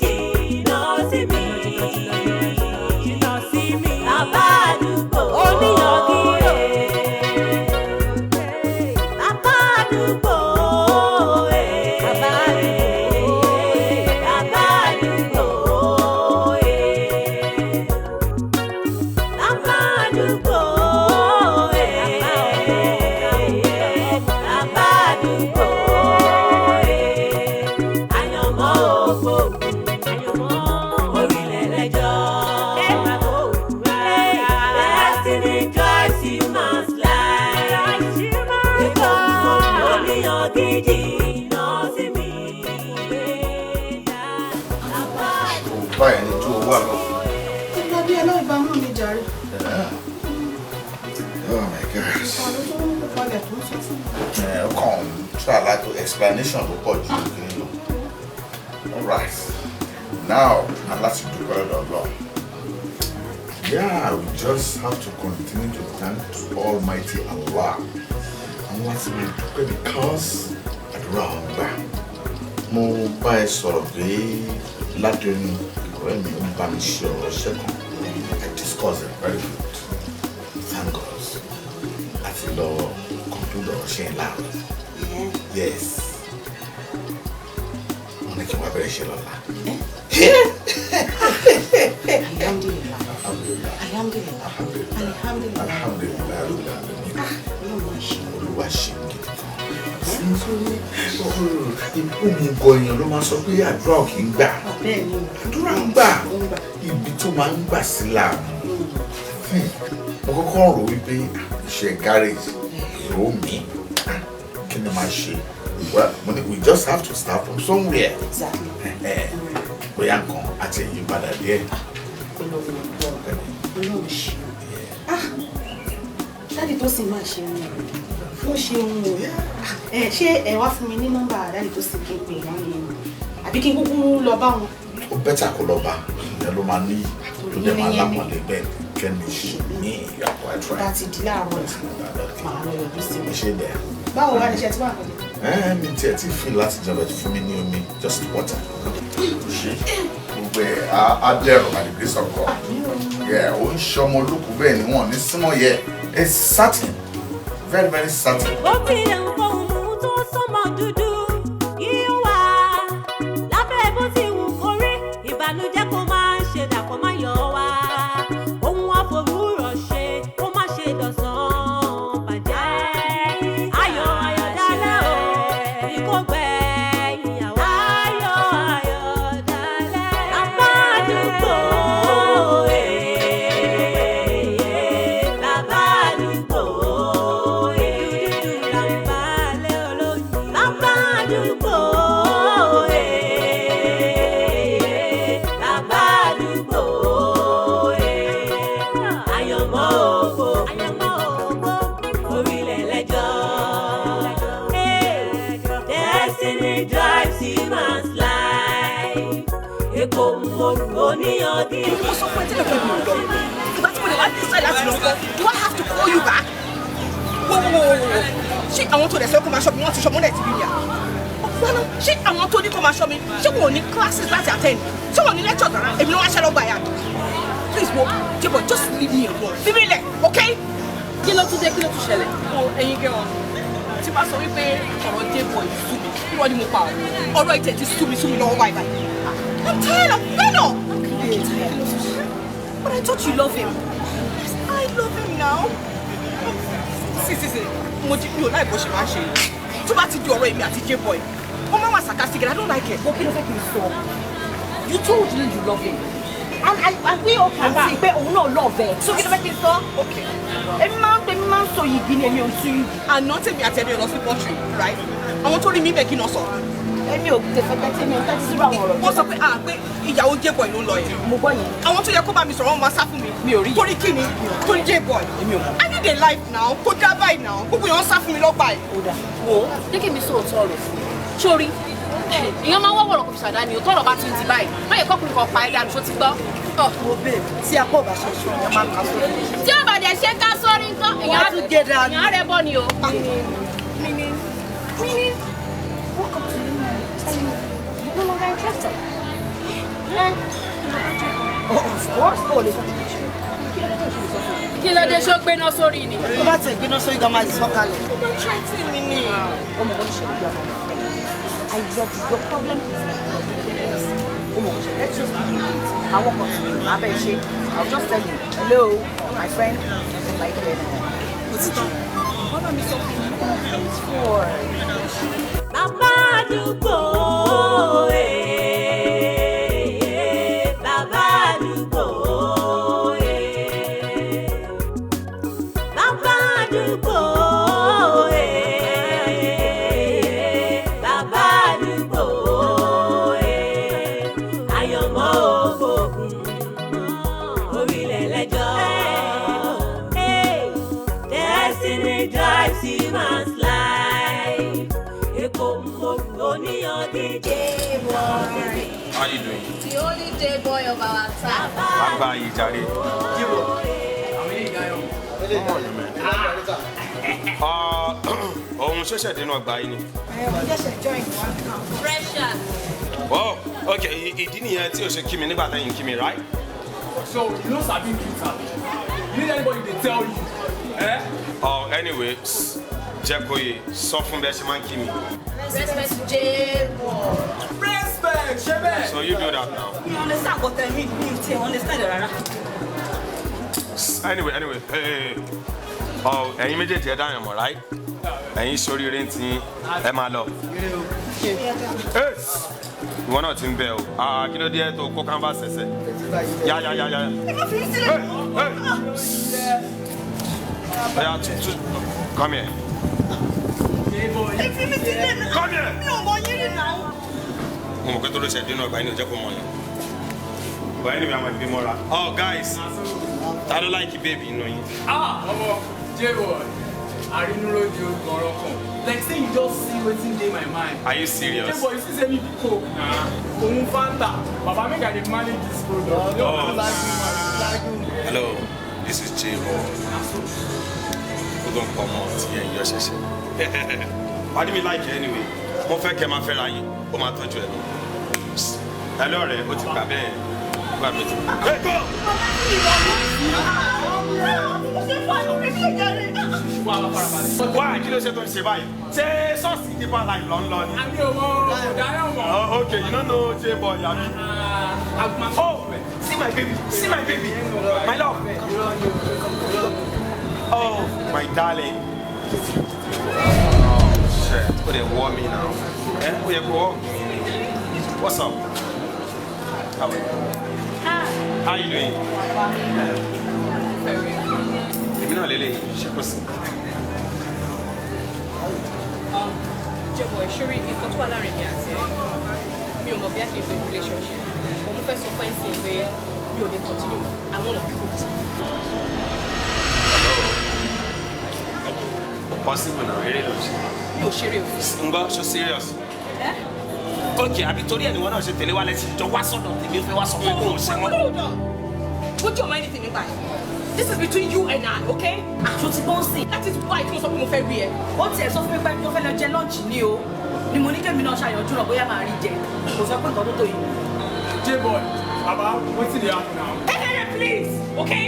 jìnnà sí mi. Jìnnà sí mi. Bàbá àdúgbò oníyànjú rẹ̀. Bàbá àdúgbò bàbá àdúgbò bàbá àdúgbò bàbá àdúgbò bàbá àdúgbò àyànmọ́ ògbó orílẹ̀ lẹ́jọ́. Destiny drives human's life. Èkó oníyànjú jìnnà sí mi. Kò bá ẹni tó wà lọ. Nígbà bí ẹlọ́run bá mú mi jàre. Oh my God. Ọ̀rọ̀ tó ń palẹ̀ tó ń sọ fún mi. Ẹ kàn ń try láti explanation ló pọ̀ ju kí lọ. All right. Now, a láti dúpẹ́ lọ́dọ̀ Ọlọ́run. Yeah, we just have to continue to thank Almighty Allah. Àwọn láti máa dúpẹ́ because àdúrà wọn gbà. Mo bá ẹ sọ̀rọ̀ pé Ládùn ọ̀rẹ́ mi ń bá mi ṣe ọ̀rọ̀ iṣẹ́ kan. I discuss it very good. Thank God. Àti lọ conclude ọ̀rọ̀ ṣe yẹn láàárọ̀. Yes. Wọ́n ní kí n wá bẹ̀rẹ̀ ṣe lọ́la. Alhamdulillah. Alhamdulillah. Alhamdulillah. Alhamdulillah. Ọlọ́run máa ṣe. Olúwa ṣe gidi gan. Òmùgọ̀ èèyàn ló máa sọ pé àdúrà ò kì í gbà. Bẹ́ẹ̀ ni. Àdúrà ń gbà. Ibi tó máa ń gbà sí làánú. Mo kọ́kọ́ rò wípé iṣẹ́ garage èrò mi kí ni máa ṣe? Well, mo ní we just have to start from somewhere. Exactly. Bóyá nǹkan àti èyí padà díẹ̀. Ọlọ́run Ọlọ́run ṣe. Ah! Daddy tó sì máa ṣe òun. Wọ́n ṣe òun o. Ẹ ṣé ẹ wá fún mi ní nọ́mbà daddy tó sì kí n pè wọ́n ni àbí kí n kúkú lọ bá wọn. Ó better kó lọ bá, ìyẹn ló máa ní tó dẹ̀ máa lápọ̀lé bẹ́ẹ̀ kẹ́ni ṣe ní ìyàpọ̀ àìtúrà. Bá ti di láàárọ̀ yìí, màá lọ yọjú sí wọn. Ṣé dẹ̀? Báwo wá ní iṣẹ́ tí wàá kọjá? Ẹ mi tiẹ̀ ti fi láti jẹun ẹ̀ fún mi ní omi, just water. Ṣé gbogbo ẹ̀ á dẹ̀rọ̀ by the grace of God? Yeah, ó ń ṣọmọ olókùú bẹ́ẹ̀ ni wọ́n ní símọ́ yẹ. It's certain, very very certain. Ó tilẹ̀ ń kó ohun tó sọ́mọ dúdú yíyó wá. Lábẹ́ bó ti wù kó rí, ìbànújẹ́ kó máa ṣe dàpọ̀ máa yọ wá. Ohun àfòwúrọ̀ ṣe kó má ṣe dọ̀sán bàjẹ́. Ayọ̀ ayọ̀ dálẹ́ o, ní kò gbẹ̀yìn àwa. Ayọ̀ ayọ̀ dálẹ́. Bàbá àdúgbò bàbá àdúgbò dúdú là ń balẹ̀ olóyìn. Bàbá àdúgbò bàbá àdúgbò àyànmọ́ ògo orílẹ̀ lẹ́jọ́. Destiny drives human's life. Èkó mòrò oníyànjú. Mo sọ fún ẹ tẹ́lẹ̀ pé mi ò lọ. Ìgbà tí mo lè wá decide láti lọ kọ́, do I have to call you back? Wo wo wo wo, ṣé àwọn tó dẹ̀ sọ kó máa ṣọ́ mi, wọ́n ti ṣọ́ mi, wọ́n dẹ̀ ti rí mi à? Ọ̀pọ̀lọpọ̀ ṣé àwọn tó ní kó máa ṣọ́ mi, ṣé wọn ò ní classes láti attend? Ṣé wọn ò ní lectures rárá? Èmi ló wá ṣẹ́ lọ́gbà yà. Please wo, Jebo, just leave me alone. Fi mí lẹ̀, okay? Kí ló tún dé, kí ló tún ṣẹlẹ̀? Wo ẹ̀yin gẹ́ wọn, tí bá sọ wípé ọ̀rọ̀ Jebo yìí sú mi, irọ́ ni mo pa ọ́. Ọ̀rọ̀ ìtẹ̀ ti sú mi lọ́wọ́ báyìí báyìí. I'm tired, I'm fed up. But I thought you love him. Yes, I love him now. See, see, see. Mo jí mi ò láì bó ṣe máa ń ṣe. Tó bá ti di ọ̀rọ̀ èmi àti J-boy, ó máa wà sarcastic and I don't like it. But kí ló fẹ́ kí n sọ? You told me you love him. And we all can see pé òun náà love ẹ. So kí ló fẹ́ kí n sọ? Okay. Èmi máa ń pè mí máa ń sọ yìgì ni èmi ò tú yìgì. Àná tèmi àti ẹni lọ sí pọ́tù, right? Àwọn tó rí mi bẹ̀ kí n sọ. Èmi ò tẹ̀fẹ̀ tẹ́tí mi ò tẹ́tí sí àwọn ọ̀rọ̀. Wọ́n sọ pé ah pé ìyàwó J-boy ló ń lọ yẹn. Mo gbọ́ yẹn. Àwọn tó yẹ kó bá mi sọ̀rọ̀ wọn máa sá fún mi. Mi ò rí. Torí kí ni? Torí J-boy. Èmi ò mọ̀. I need a life now. Kó dá báyìí now. Gbogbo èèyàn ń sá fún mi lọ́gbà ẹ̀. Ó dà. Wo jẹ́ kí mi sọ òótọ́ ọ̀rọ̀ fún un. Sórí èèyàn máa ń wọ́wọ́ ọ̀rọ̀ kò fi ṣàdá ni o tọ́rọ̀ bá ti ń di báyìí. Má yẹ kọ́kùnrin kan pa ẹ́ dànù ṣó ti gbọ́. Mo bèèrè tí apá ò bá ṣe ṣe ọ̀yàn máa ń kà sórí. Tí ó bá dẹ̀ ṣe ká sórí nǹkan, Wọ́n á tún gé dànù. èèyàn á rẹ bọ́ ni o. Meaning, walk up to him and tell him you're no longer interested. Ó lè sọ fún mi. Kí ló dé tó ṣe lè sọ fún mi? Kí ló dé ṣó gbéná sórí ni? Tó bá tẹ̀ gbéná sórí gan máa sọ kalẹ̀. Ó bá tírẹ́tì mi ni. Ó mọ̀ bó ṣe bí ọmọ mi. I love you. Your problem is my problem. Ó mọ̀ bó ṣe let's just begin it. Àwọn kan tí màá bẹ̀ ṣe. I'll just tell you, hello, my friend, I don't like you anymore. Ó ti tán. Bọ́lá mi sọ fún mi, thanks for. Bàbá àdúgbò bàbá àdúgbò bàbá àdúgbò bàbá àdúgbò àyànmọ́ ògbógun orílẹ̀ lẹ́jọ́. Destiny drives human's life. Èkó oníyan díje wọ́n. How you doing? The only day boy of our time. Agba yìí jàre. Òun ṣẹ̀ṣẹ̀ dénú ọgbà yìí ni. Pressure. Oh, okay, ìdí nìyẹn tí o ṣe kí mi nígbà tẹ́yìn kí mi, right? So you no sabi me, sabi. You need anybody dey tell you. Eh? Oh, anyway, jẹ́ kó yé, sọ fún bẹ́ẹ̀ ṣe máa ń kí mi. Respect J-boy. Respect, ṣe bẹ́ẹ̀. So you do that now. Mi understand what I mean, mi ò tiẹ̀ understand rárá. Anyway, hey. Oh, ẹ̀yin méjèèjì ẹ dáhùn mọ̀, right? Ẹ̀yin sóríire ń tin ẹ máa lọ. Ìwọ náà ti ń bẹ o. Ah, kí ló dé tó kó canvas ẹsẹ̀? Ya. Ẹ má fi mí sílẹ̀. Oya, come here. Ẹ fi mí sílẹ̀ náà. Come here. Mi ò mọ yín rí náà. Mo mọ̀ pé tó ló ṣe dénú ọgbà yín ní ọjọ́ kó mọ̀ yín. But anyway, I'm a bit more. Oh, guys, ta ló like baby inú yín? Ah, ọmọ J-boy, àrínúróde orúkọ ọ̀rọ̀ kan. Like say you just see wetin dey my mind. Are you serious? J-boy, you see say me be Coke na. Òun Fanta. Baba make I dey manage this product. Oh. Hello, this is J-boy. Ó gan pọ̀ mọ́ ti ẹ̀ yọ ṣẹ̀ṣẹ̀. Why do me like you anyway? Mo fẹ́ kẹ́ máa fẹ́ra yín, ó máa tọ́jú ẹ̀ lọ. Ẹ lọ́rẹ̀ẹ́, ó ti gbà bẹ́ẹ̀. Gbà mí ti. Hey, go! Wá kí ló ṣe tó ń ṣe báyìí? Ṣé ṣọ́ọ̀ṣì Deeper Life ló ń lọ ni? Àmì òmò ọ̀daràn mọ̀. Okay, you no know J-boy, abi? Oh, see my baby, see my baby, my love. Oh, my darling. Oh, shit. Oh, they warm me now. Eh? Oh, yeah, go hug me. What's up? How are you? How you doing? Èmi náà lélẹ̀ ṣe kò sí. J-boy, ṣorí nǹkan tó wà láàrin mi àti ẹ, mi ò mọ̀ bí a ṣe fẹ́ relationship. Mo fẹ́ sọ fún ẹ̀sìn pé mi ò lè continue. I wanna quit. Possible now, eré ló ṣe. Mi ò ṣeré o. Ń gbọ́, ṣo serious? Ok, àbí torí ẹ̀ ni wọ́n náà ṣe tẹ̀lé wa lẹ́sìn jọ wá sọ̀dọ̀ tèmi ó fẹ́ wá sọ pé kò ṣe wọ́n. Would you mind anything nípa ẹ̀? This is between you and I, okay? Aṣọ ti bọ́ sí. That is why tí mo sọ pé mo fẹ́ rí ẹ. Ó tiẹ̀ sọ fún mi pé mo fẹ́ lọ jẹ lunch ni o. Ni mo ní kémi náà ṣàyànjú náà bóyá màá rí jẹ. Kò sọ pé nǹkan tó tó yìí. J-boy, baba, wetin dey happen now? Hey, hey, hey, please, okay?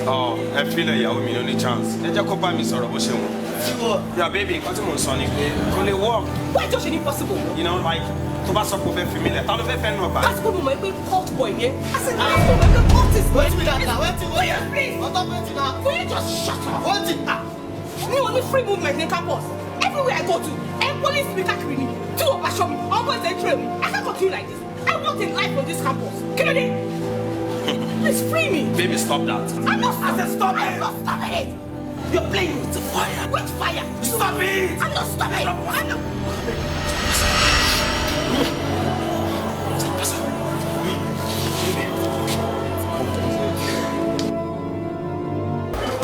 Ọ ẹ filẹ̀ ìyàwó mi ló ní chance. Ẹ jẹ́ kó bá mi sọ̀rọ̀ bó ṣe wù. Yeah, baby, nǹkan tí mò ń sọ ni pé kò lè work. Why just impossible? You know, like, tó bá sọ pé o fẹ́ fi mí lẹ̀, ta ló fẹ́ fẹ́ nù ọgbà? Lásìkò mo mọ̀ pé cult boy ni ẹ́. I said, lásìkò mo mọ̀ pé cult is Wetin be that now? Wetin Will you please? Wetin na? Will you just shut up? Wetin? Mi ò ní free movement ní campus. Everywhere I go to, ẹ police mi káàkiri ni. Tí o bá ṣọ́ mi, ọmọ ẹ̀sẹ̀ ń train mi. I can't continue like this. I want a life on this campus. Kí ló dé? Please free me. Baby, stop that. I'm not stopping. Stop it. I'm not stopping it. You're playing with the fire. Which fire? Stop it! I'm not stopping. I'm not.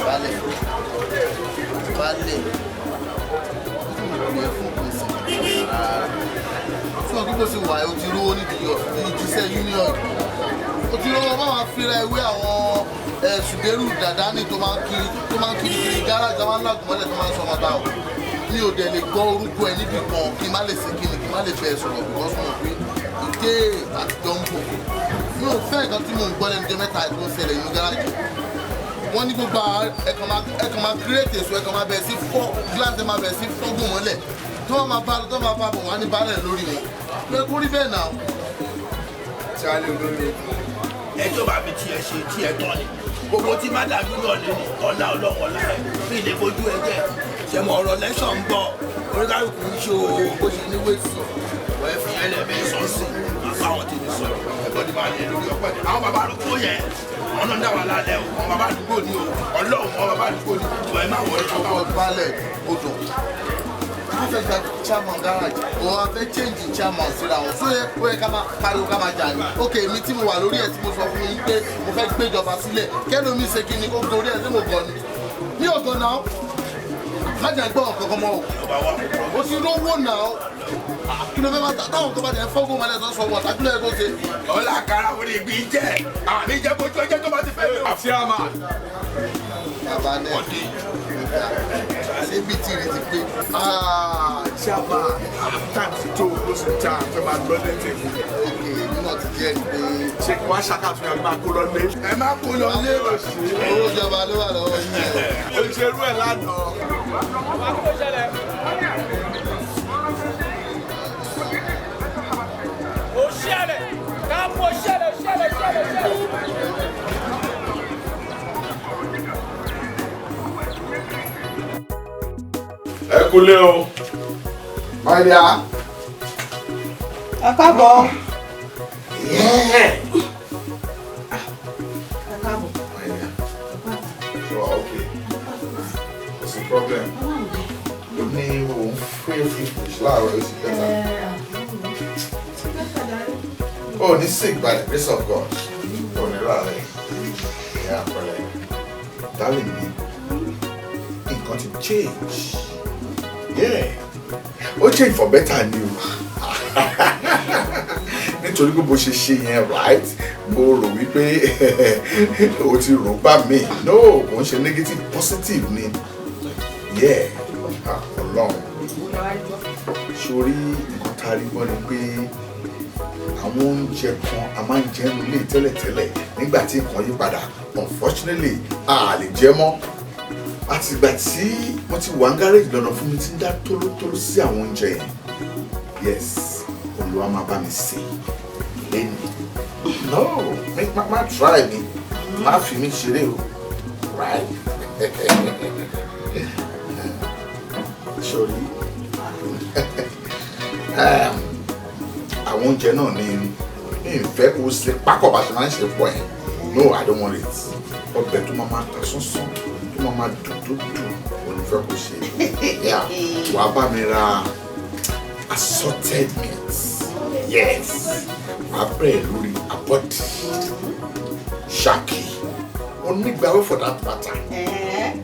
Balẹ̀ balẹ̀ mo fún pèsè rárá fún ọdún tó ṣe wà ó ti rówó nídìí ìjíṣẹ́ union ó ti rówó bá wọn fira ìwé àwọn ṣùgbẹ́rù dàdání tó máa ń kiri kiri gáràjì tó máa ń làgùn mọ́lẹ̀ tó máa ń sọmọ ta o mi ò dẹ̀ lè gbọ́ orúkọ ẹ níbì kan kí n má lè ṣe kíni kí n má lè bẹ́ẹ̀ sọ̀rọ̀ because mo mọ̀ pé ìdè àtijọ́ ń bọ̀ Mi ò fẹ́ nǹkan tí mò ń gbọ́ lẹ́nu jẹ́ mẹ́ta tó ń ṣẹlẹ̀ nínú gáràjì. Wọ́n ní gbogbo ẹ̀kan máa kírètì èso, ẹ̀kan máa bẹ̀rẹ̀ sí fọ́ gíláàsì, máa bẹ̀rẹ̀ sí fọ́gùn mọ́lẹ̀. Tí wọ́n máa bá lọ, tí wọ́n máa bá bọ̀, wọ́n á ní bálẹ̀ lórí wọn. Pé kó rí bẹ́ẹ̀ náà. Ṣáálẹ̀ olórí ẹjọ́ bá fi tiẹ̀ ṣe tiẹ̀ tán ni. Gbogbo tí má dàbí náà lé ní ọ̀la ọlọ́wọ́ lára ẹ̀ bí ilé fojú ẹ jẹ́. Ṣẹ̀mọ̀ ọ̀rọ̀ lẹ́sọ̀ ń bọ̀, oníkálukú ń ṣe o bó ṣe ní wéètì. Wọ́n fi ẹlẹ́bẹ̀ẹ́ sọ́ọ̀sì, àbá àwọn tèmi sọ̀rọ̀, ẹ̀gbọ́n ti máa lè lórí ọpẹ́. Àwọn bàbá arúgbó yẹn, wọn náà ń dá wà lálẹ́ o, àwọn bàbá àdúgbò ni o, ọlọ́run àwọn bàbá àdúgbò ni, ìwà ẹ̀ máa wọlé. Ọkọ̀ balẹ̀ odò. Wọ́n fẹ́ gba chairman garage, òun á fẹ́ change chairman síra wọn. Só yẹ kó yẹ ká máa pariwo ká máa jà ní. Ok, èmi tí mo wà lórí ẹ̀ tí mo sọ fún yín pé mo fẹ́ gbéjọba sílẹ̀. Kẹ́lómi ṣe kí ni kó gorí ẹ̀ tí mo gọ̀ ni. Mi ò gọ̀ náà. Má jẹ́ gbọ́ nǹkan kan mọ́ o. O ti lówó náà. Kí ló fẹ́ máa táwọn tó bá jẹ́ fọ́gùn máa lẹ́sọ̀ sọ wọ̀ tákìlẹ̀ kó ṣe. Ọlá àkàrà orí ìgbín jẹ́ àmì jẹ́ bójú ọjọ́ tó bá ti fẹ́ mi. Àti àmà. Bàbá náà ṣé bí tìrì ti pé. Ṣáàmà time ti tó ló sì já fẹ́ máa lọ lẹ́tẹ̀ mi. Ok, èmi náà ti jẹ́rìí pé. Ṣé kí wọ́n ṣàkàtúnyà máa kó lọ lé? Ẹ má kó lọ lé. Owó ìjọba ló wà lọ́wọ́ yín o. O ṣe irú ẹ̀ lánàá. Ẹ kúlé o. My dear. Ẹ káàbọ̀. Yeah. Ẹ káàbọ̀. My dear. So, okay. What's the problem? Ó ní òun fẹ́ fífi láàárọ̀ ó sì bẹ́tà. Oh, ní sick by the grace of God. Ó ní rà rẹ̀. Ìyá àpẹẹrẹ. Darling mi, nǹkan ti change. Yeah. Ó change for better ni o. Nítorí pé bó ṣe ṣe yẹn, right? Mo rò wípé o ti rò bá mi. No, kò ń ṣe negative, positive ni. Yeah. Ọlọ́run. Sórí nǹkan tá a rí gbọ́ ni pé àwọn oúnjẹ kan a máa ń jẹ nílé tẹ́lẹ̀tẹ́lẹ̀ nígbà tí nǹkan yí padà, unfortunately, a lè jẹ mọ́. Àtìgbà tí mo ti wà ń gáréjì lọ́nà fún mi ti ń dá tólótóló sí àwọn oúnjẹ yẹn. Yes, Olúwa máa bá mi sè lẹ́nu. No, má try mi, má fi mi ṣeré o, right? Sorry. Àwọn oúnjẹ náà ni mi ò fẹ́ kó ṣe pákọ̀ bá ṣe máa ń ṣe pọ̀ ẹ̀. No, I don't want it. Ọbẹ̀ tó máa máa ta sánsán, tó máa máa dùn tó dùn, ò ní fẹ́ kó ṣe. Yeah, wàá bá mi ra assorted meat. Yes, wàá bẹ̀rẹ̀ lórí abọ́dì, ṣákì, onígbàwé for that matter.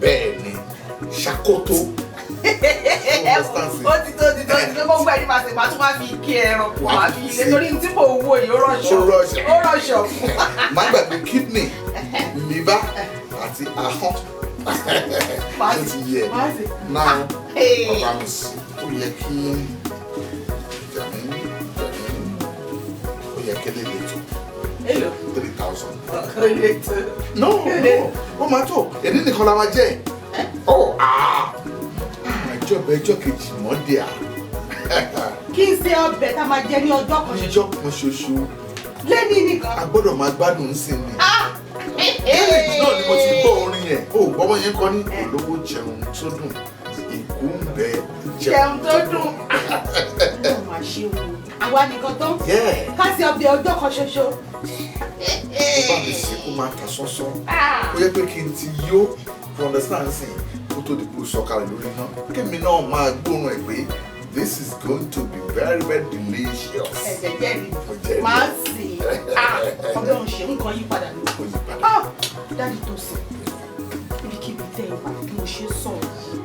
Bẹ́ẹ̀ ni, ṣàkótó. Ó ti tó ti tó ti tó gbogbo ẹni máa ṣe máa tún máa fi kí ẹran máa fi ilé torí tí mò ń wò yìí ó rọ̀ṣọ̀ ó rọ̀ṣọ̀. Má gbàgbé kidney, liver àti ahọ́n. Ó ti yẹ náà bàbá mi sí ó yẹ kí jàmí jàmí ó yẹ kí lè lè tó. 3,000. No, no, ó máa tó èdè nìkan la máa jẹ́. Oh, ah! Ìjọba ẹjọ́ kejì mọ́ndé à. Kí n ṣe ọbẹ̀ tá a máa jẹ ní ọjọ́ kan ṣoṣo. Ọjọ́ kan ṣoṣo. Lẹ́ni nìkan. A gbọ́dọ̀ máa gbádùn sí ni. Village náà ni mo ti gbọ́ orin yẹn. O gbọ́mọ yẹn kọ́ ní olówó jẹun tó dùn. Ìkú ń bẹ jẹun tó dùn. Ó máa ṣe wo. Àwa nìkan tán. Ká ṣe ọbẹ̀ ọjọ́ kan ṣoṣo. Ó bá mi sè kó máa ta sánsán. Ó yẹ pé kí n ti yó, you understand sí kó tó di kó sọ̀kalẹ̀ lórí iná. Kémi náà máa gbóòórùn ẹ̀ pé this is going to be very very delicious. Ẹ̀jẹ̀ jẹ́rìí. Màá sì Ọlọ́run ṣe nǹkan yí padà ní. Dáàdì tó sì, ibikíbi tẹ́ ẹ wà bí mo ṣe sọ̀rọ̀ yìí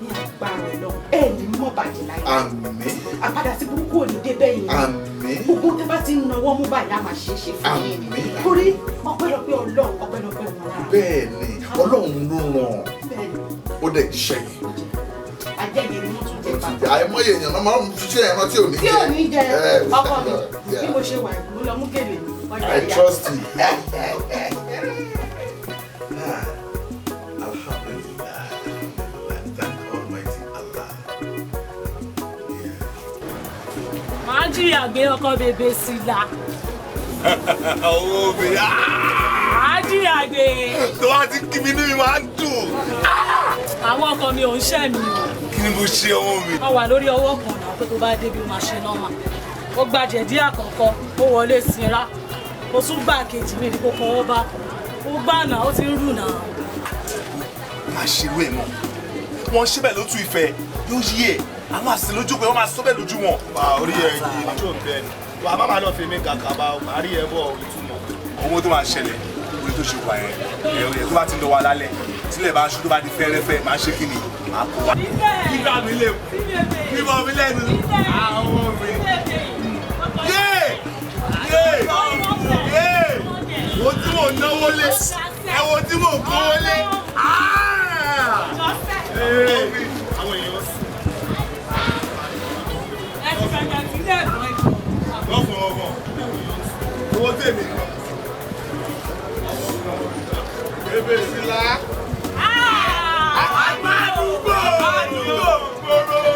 ní agbára Ọlọ́run. Ẹ ní mọ̀ bàjẹ́ láyé. Àmín. Àpadà sí burúkú ò ní dé bẹ́ẹ̀ yẹn. Àmín. Gbogbo tẹ́ bá ti ń nawọ́ mú báyìí á máa ṣe é ṣe fún yín. Àmín. Torí ọpẹ́lọpẹ́ Ọlọ́run ọpẹ́lọpẹ́ wọn lára. Bẹ́ẹ̀ ni, Ọlọ́run ló ràn. Bẹ́ẹ̀ ni. Ó dẹ̀ jíṣẹ́ yìí. Ajẹ́yẹ ni wọ́n tún jẹ bàbá. Àìmọye èèyàn náà máa ń ṣiṣẹ́ ẹran tí ò ní jẹ. Tí ò ní jẹ ọkọ mi bí mo ṣe wà mo lọ mú gèlè mi. I trust you. Alhamdulillah. Thank Almighty Allah. Màá jìyà gbé ọkọ bèbè sí la. Owó mi. Màá jìyà gbé. Tó bá ti kí mi inú mi máa ń dùn. Àwọn ọkọ mi ò ń ṣẹ̀ mí o. Kí ni mo ṣe ọmọ mi? Wọ́n wà lórí ọwọ́ kan náà pé tó bá débi ó máa ṣe nọ́mà. Ó gba jẹ̀dí àkọ́kọ́, ó wọlé sinra. Ó tún gbà kejì mi ní kó fọwọ́ bá. Ó gbà náà, ó ti ń rù náà. Má ṣerú ẹ̀ mọ́. Wọ́n ṣe bẹ́ẹ̀ lótú ìfẹ́ yóò yí ẹ̀. Àwọn àṣẹ lójú pé wọ́n máa sọ bẹ́ẹ̀ lójú wọn. Wà á orí ẹ yìí ní tó ń bẹ́ẹ̀ ni. Wà á má máa lọ fi mí kàkà bá màá rí ẹ bọ̀ ìtumọ̀. Owó tó máa ṣẹlẹ̀ orí tó ṣe wà yẹn ẹ̀ tó bá ti lọ wa lálẹ́ tílẹ̀ bá ṣú tó bá di fẹ́rẹ́fẹ́ máa ṣe kí ni máa kó wa. Kíkà mi lè bímọ mi lẹ́nu àwọn mi. Yé! Yé! Yé! Wo tí mò ń náwó lé ẹ wo tí mò ń kówó lé. Àwọn èèyàn sì. Ẹ ti fẹ̀gbẹ̀ sílẹ̀ lọ ẹ̀jọ̀. Lọ́fọ̀ọ́ ọmọ owó tèmi kan. Bébè sílá. Bàbá àdúgbò!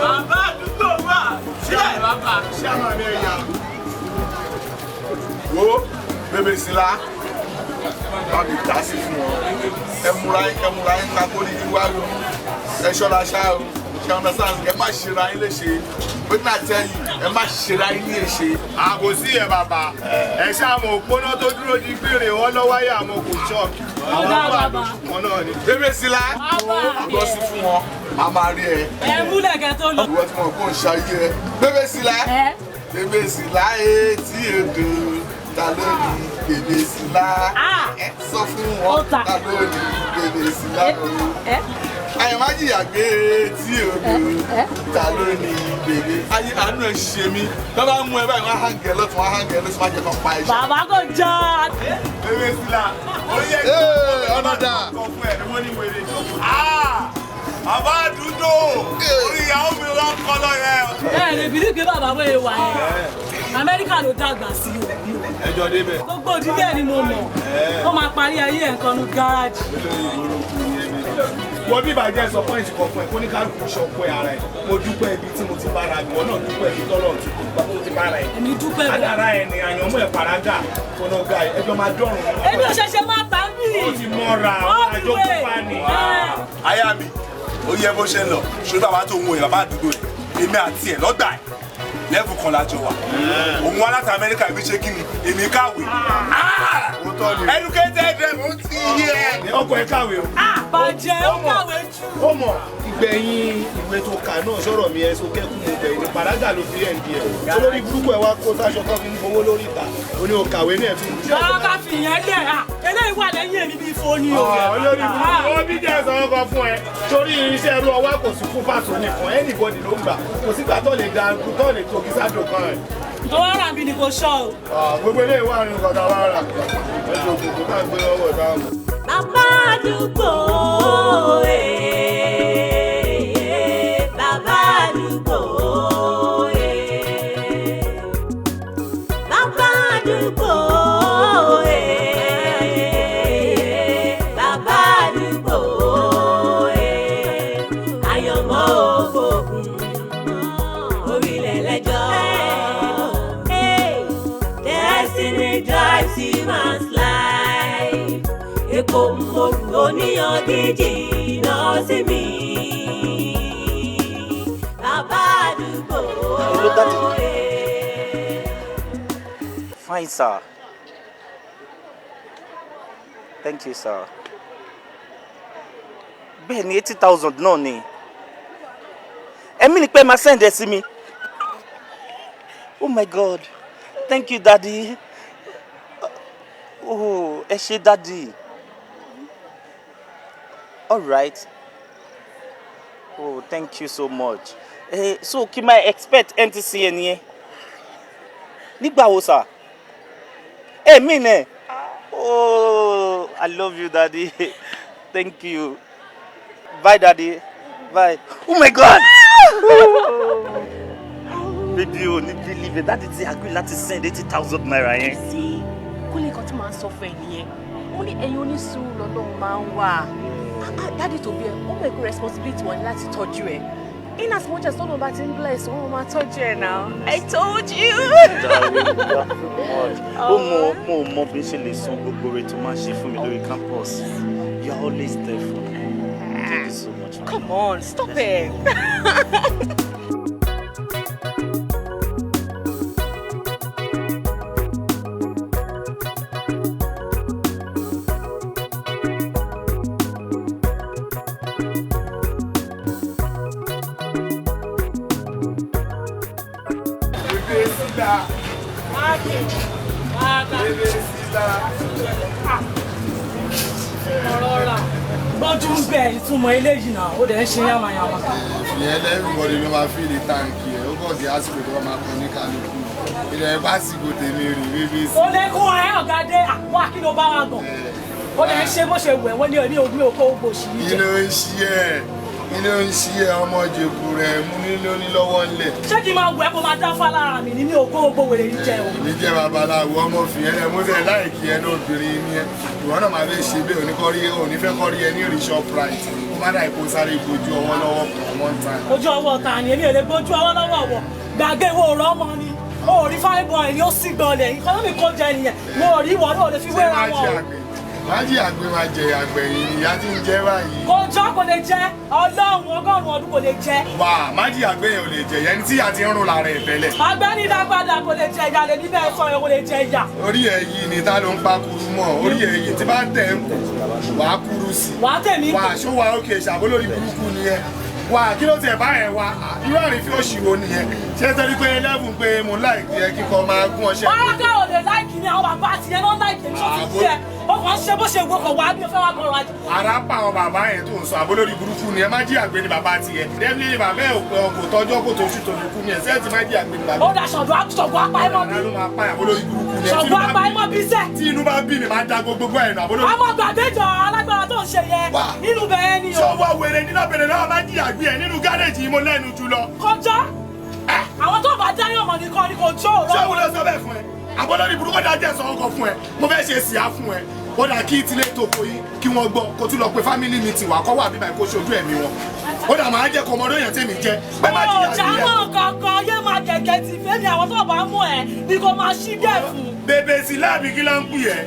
Bàbá àdúgbò wà! Ṣé bàbá? Ṣé àmà mi ẹ̀yà? Wo bébè sílá. Bá mi dá sí fún ọ. Ẹ múra yín ẹ múra yín kakó ní iwájú. Ẹ ṣọ́ra ṣá o. Ṣé understand? Ẹ má ṣera yín léṣe. Wetin I tell you, ẹ má ṣera yín ní èṣe. Àkò sí ẹ bàbá. Ẹ ṣáà mọ̀ òpónà tó dúró di gbére wọn lọ́wọ́ ayé àmọ́ kò ṣọ́ọ̀kì. Ó dá bàbá. Kan náà ni. Bébè sílá. Lọ sí fún wọn, màá máa rí ẹ. Ẹ múlẹ̀ kẹ́ tó lọ. Ìwọ tí mo kò ń ṣayé ẹ. Bébè sílá. Bébè sílá etí odò. Ta ló ní bébè sílá? Ẹ sọ fún wọn. Ta ló ní bébè sílá o? Ayọ̀ má jìyà gbé etí odò. Ta ló ní bébè? Ayé àánú ẹ ṣe mí. Tọ́ bá mú ẹ báyìí, wọ́n á hàn gẹ̀ lọ́tún, wọ́n á hàn gẹ̀ lọ́sùn, má jẹ́ kán pa ẹ ṣe. Bàbá kò jọ. Bébè sílá. Orí ẹ̀ ọ̀nà dà. Bàbá àdúgbò orí ìyàwó mi ló ń kọ́ lọ yẹn. Ẹ lè bí pé bàbá wẹ̀ wà ẹ̀. Amẹ́ríkà ló dàgbà sí o. Ẹjọ́ débẹ̀. Gbogbo ìdílé ẹ̀ ni mo mọ̀. Ó máa parí ayé ẹ̀ nǹkan nu gáràjì. Wọ́n bí ìbàjẹ́ sọ pọ́ìntì kan fún ẹ kó ní kálukú ṣọpọ̀ ẹ ara ẹ̀. Mo dúpẹ́ ibi tí mo ti bára mi, wọ́n náà dúpẹ́ ibi tọ́lọ̀ tó ti bára ẹ̀. Èmi dúpẹ́ bẹ́ẹ̀. Adara ẹ̀ ni àyànmọ́ ẹ̀ paraga kọ́nà ga ẹ̀ ẹjọ́ máa dọ̀rùn. Èmi ò ṣẹ̀ṣẹ̀ máa tà ń bì. Ó ti mọ́ra àjọ kópa ni. Aya mi, ó yẹ bó ṣe ń lọ, ṣé bàbá tó ń wo bàbá àdúgbò ẹ̀, èmi àti ẹ̀ lọ́gbà ẹ̀ lẹ́fù kan lájọ wà. Òun wá láti Amẹ́ríkà, èmi ṣe kí ni, èmi kàwé. Educated rẹ̀ mo ti yẹ. Ọkọ ẹ kàwé o. Bàjẹ́ ó kàwé jù. Ó mọ̀ ìgbẹ̀yìn ìwé tó kà náà sọ̀rọ̀ mi ẹ̀ so kẹ́kùn mo gbẹ̀yìn ní pàdágà ló fi ẹ̀ ń di ẹ̀. Olórí burúkú ẹ̀ wá kó sáṣọ kan fi ń gbowó lórí ìta. Ó ní o kàwé ní ẹ̀ tún. Bàbá ká fi ìyẹn lẹ̀ à. Eléyìí wà lẹ́yìn èmi bíi fóònù o. Olórí burúkú ó bí jẹ́ sọ̀rọ̀ kan fún ẹ. Torí iṣẹ́ ẹrú ọwá kò sí fún fàṣọ nìkan anybody ló ń gbà. Kò sígbà tó lè da tó lè togi sádò kan ẹ̀. Tó wá rà mí ni kò ṣọ́ o. Gbogbo eléyìí wà nínú kọta wá rà. Ẹjọ́ òkùnkùn tá à ń gbé lọ́wọ́ ìdáhùn. Bàbá àdúgbò bàbá àdúgbò bàbá àdúgbò bàbá àdúgbò àyànmọ́ ògbógun orílẹ̀ lẹ́jọ́ destiny drives human's life. Èkó mòrú oníyangíjì náà sí mi. Bàbá àdúgbò. Hello, Daddy. Fine, sir. Thank you, sir. Bẹ́ẹ̀ ni 80,000 náà ni. Ẹ̀mí ni pé máa send ẹ sí mi. Oh my God. Thank you, Daddy. Oh, ẹ ṣé, Daddy. All right. Oh, thank you so much. So, kí máa expect MTCN yẹn? Nígbà wo, sir? Ẹ mí nẹ̀. Oh, I love you, Daddy. Thank you. Bye, Daddy. Bye. Oh my God! Baby, o ní believe it. Daddy ti agree láti send 80,000 naira yẹn. Nǹkan tí màá sọ fún ẹ nìyẹn. Ó ní ẹ̀yin onísùúrù lọ́lọ́run máa ń wà. Daddy tó bí ẹ, ó mọ̀ pé responsibility wọn ni láti tọ́jú ẹ. In as much as tọ́lọ́run bá ti ń bless, wọ́n máa tọ́jú ẹ now. I told you. Darling, you are so much. Ó mọ mo mọ bí ṣe lè san gbogbo rẹ̀ tó máa ń ṣe fún mi lórí campus. You are always there for me. Thank you so much. Come on, stop it. Bébé síta. Bébé síta. Ọ̀rọ̀ rà gbọ́dún ń bẹ ìtumọ̀ eléyìí náà, ó dẹ̀ ń ṣe yàmàyàmà. Ìyẹn everybody ló máa feel the tank ẹ̀, ó kàn sí àsìkò tó bá máa kan ní kálukú. Ilẹ̀ bá àsìkò tèmi rè bébé sí. Ó lè kún ẹ ọ̀gá dé àpò àkínú bá wa gàn. Ó dẹ̀ ń ṣe bó ṣe wẹ̀ wọ́n ní orí omi òkó ògbò sí i Kí jẹ. ló ń ṣí ẹ? Kí ló ń ṣí ẹ ọmọ jèkù rẹ̀ mú nílò ní lọ́wọ́ ńlẹ̀? Ṣé kí n máa wẹ̀ kó máa dá fálára mi ní mi òkó ògbò wèrè yìí jẹ o? Èmi jẹ́ babaláwo ọmọ fìyẹn lẹ̀ mú sẹ́ láìkí ẹ ní obìnrin ní ẹ. Ìwọ náà máa fẹ́ ṣe bẹ́ẹ̀ onífẹ́ kọ́rí ẹ ní rí Shoprite. Ó má dà ìkó sáré gbojú ọwọ́ lọ́wọ́ kan one time. Ojú ọwọ́ ta ni èmi ò lè gbójú ọwọ́ lọ́wọ́ wọ̀. Gbàgbé wo ọ̀rọ̀ ọmọ ni. O ò rí fine boy ni ó sì gbọ̀nlẹ̀. Ìkọ́nọ́mì kò jẹ nìyẹn. Mo ò rí ìwọ náà ò lè fi wéra wọn o. Májì àgbẹ̀ máa jẹ àgbẹ̀ yìí ni ìyá tí ń jẹ báyìí. Kò jọ kò lè jẹ Ọlọ́run 100 ọdún kò lè jẹ. Wà májì àgbẹ̀ yẹn ò lè jẹ yẹn tí ìyá ti ń rún lára ẹ̀ tẹ́lẹ̀. Ọ̀gbẹ́ni dágbádá kò lè jẹ ìyá lè ní bẹ́ẹ̀ sọ yẹn kò lè jẹ ìyá. Orí ẹ̀ yìí ni ta ló ń pa kuru mọ́, orí ẹ̀ yìí tí bá ń tẹ̀ ń kù, wà á kúrú sí. Wà á tẹ̀mí. Wà á ṣó wa ókè ṣàbó lórí burúkú nìyẹn. Wà á kí ló tiẹ̀ bá ẹ̀ wá, irú àrífín òṣìwò nìyẹn. Ṣé torí pé eleven pé mo láìkí ẹ kíkọ máa gún ọṣẹ. Báràkà ò lè láìkì ni àwọn bàbá àti yẹn ló ń láìkì èmi ṣó ti yẹ. Ó kàn ń ṣe bó ṣe wò kàn wá bí o fẹ́ wá gbọ́rọ̀ ajé. Ara pa àwọn bàbá yẹn tó ń sọ àbó lórí burúkú ni ẹ má jí àgbẹ̀ ni bàbá tiẹ̀. Definitely bàbá ẹ̀ kò tọ́jọ́ kò tóṣù tó fi kú ni ẹ̀ sẹ́ẹ̀tì má jí àgbẹ̀ ni bàbá. Ó dà ṣọ̀dọ̀ ṣọ̀gbọ́n apá ẹ̀ mọ́ bí. Ara ló máa pa àbó lórí burúkú ni ẹ. Ṣọ̀gbọ́n apá ẹ̀ mọ́ bí sẹ́. Tí inú bá bí mi máa da gbogbo ẹ̀ nù àbó lórí. Àmọ́ gbàgbéjọ alágbára tó ń ṣe yẹn nínú bẹ́ẹ̀ ni o. Ṣọwọ́ wèrè nínú abẹ̀rẹ̀ náà má jí àgbẹ̀ ẹ̀ nínú gáréèjì yìí mo lẹ́nu jù lọ. Kọjá àwọn tó bá dáyọ̀ mọ̀ nìkan ni kò jó òrọ̀. Ṣé òun ló sọ bẹ́ẹ̀ fún ẹ? Àbọ̀lọ́rí burúkú dáa jẹ́ sọ̀rọ̀ kan fún ẹ. Mo fẹ́ ṣe síá fún ẹ. Ó dà kí tilé toko yín kí wọ́n gbọ́ kó tún lọ pé family meeting wà kọ́ wà bíbá kó ṣojú ẹ̀mí wọn. Ó dà máa jẹ́ kọmọdé yẹn tèmi jẹ́. Pé má jìyà Ó bí ẹ. jámọ́ kankan yé máa gẹ̀gẹ̀ tì fẹ́mi àwọn tó bá mú ẹ ni kò máa ṣí dẹ̀ fún. Bèbè sí láàbí kí ló ń pè ẹ́.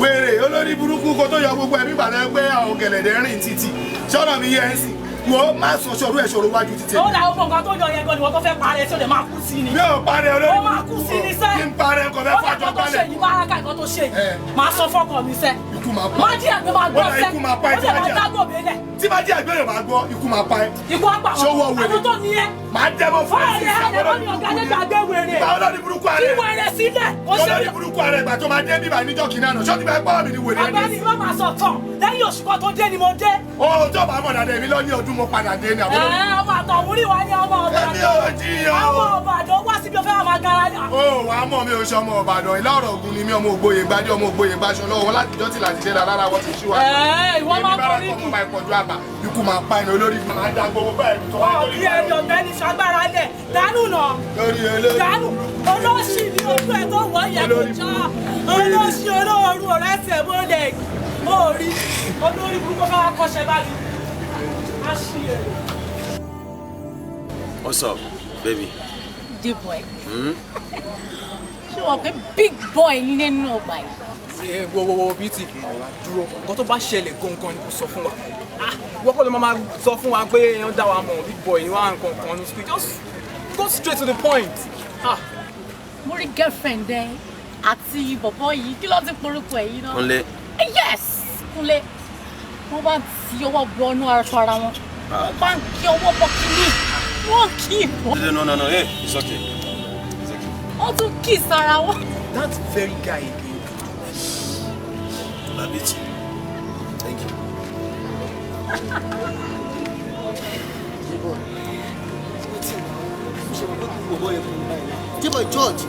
Wèrè olórí burúkú kó tó yọ gbogbo ẹ̀mí ìbàdàn pé àwọn gẹ̀lẹ̀dẹ̀ rìn títì. Ṣọ́nà mi yẹ ẹ́ sìn. Wo má sọ ṣòro ẹ̀ ṣòro wájú títì. Ó dà ó nǹkan tó yọ yẹn gan ni wọ́n tó fẹ́ parẹ́ tí ó lè máa kú sí ni. Mi ò parẹ́ olórí. Ó máa kú sí ni sẹ́. Kí n parẹ́ nǹkan fẹ́ Ó dà fàjọ nǹkan tó ṣe balẹ̀. yìí báraka nǹkan tó ṣe yìí. Máa sọ fọ́kọ mi sẹ́. Ikú máa pa. Má jí àgbẹ̀ máa gbọ́ Ó dà sẹ́. ikú máa pa ẹ́ Ó tí dẹ̀ má máa jí dágò bẹ́lẹ̀. Tí má jí àgbẹ̀ yóò máa gbọ́ ikú máa pa ẹ́. Ikú á pa Ṣé ó wọ wèrè? Àwọn tó ní ẹ. Màá dẹ́mọ̀ fún ẹ sí Fọ́ọ̀rẹ́ àlẹ́ mọ́ mi ọ̀gá dé gbàgbé wèrè. Ìgbà olórí burúkú ààrẹ. Kí wèrè sílẹ̀. Ó ṣe Olórí burúkú ààrẹ ìgbà tó máa dé bíbá níjọ́ kìíní àná. Ṣé ó ti fẹ́ gbọ́ mi ní wèrè ẹni? Ọ̀gbẹ́ni má máa sọ tán. Lẹ́yìn oṣù kan tó dé ni mo dé. Ó tó bá mọ̀ dáadáa èmi lọ ní ọdún mo padà dé ní àbúrò. Ẹ ọmọ àtọ̀hún rí wa ní ọmọ Ìbàdàn. Èmi ò jiyàn o. Ọmọ Ìbàdàn wá síbi ó fẹ́ máa gara ní. Ó wàá mọ̀ mi ò ṣe ọmọ Ìbàdàn ìlà ọ̀rọ̀ ògùn ni mí ọmọ ògbóyè gbadé ọmọ ògbóyè gbaṣọ lọ́wọ́ wọn láti jọ́tì láti dé lára wọn ti ṣí wa. Ẹ ìwọ máa Èmi bára kọrí kọ́ mo máa pọ̀jù àbà ikú máa pa ẹni olórí máa dá gbogbo báyìí tó wá Ọ̀ bí ẹni ọ̀gbẹ́ni ṣagbára lẹ̀ dánù nà. lórí olórí. Dánù olóṣì ní ojú ẹ̀ tó wọ̀ yẹ kò já. Olóṣì olóoru ọ̀rẹ́ ẹsẹ̀ mọ́lẹ̀ orí olórí burúkú bá wa kọ́ṣẹ́ báyìí. A ṣì èrè. What's up, baby? J-boy. Hmm? Ṣé wọ́n pé big boy ní nínú ọgbà yìí? Ẹ wo wo wo beauty dúró, nǹkan tó bá ṣẹlẹ̀ gangan ni kò sọ fún wa. Ah, wọ́n kọ́ ló máa sọ fún wa pé èèyàn dá wa mọ̀ big boy ni wọ́n á nǹkan kan ní street. Just go straight to the point. Ah, Mo rí girlfriend ẹ àti bọ̀bọ̀ yìí, kí ló ti porúkọ ẹ̀ yìí náà? Kúnlé. Yes! Kúnlé. Wọ́n bá ti ọwọ́ bọ inú aṣọ ara wọn. Wọ́n bá ń kí ọwọ́ bọ kínní. Wọ́n kì í bọ̀. No, no, no, hey, it's okay. It's okay. Wọ́n tún kì í sára wọn. That very guy again. Labiti. Thank you. J-boy George.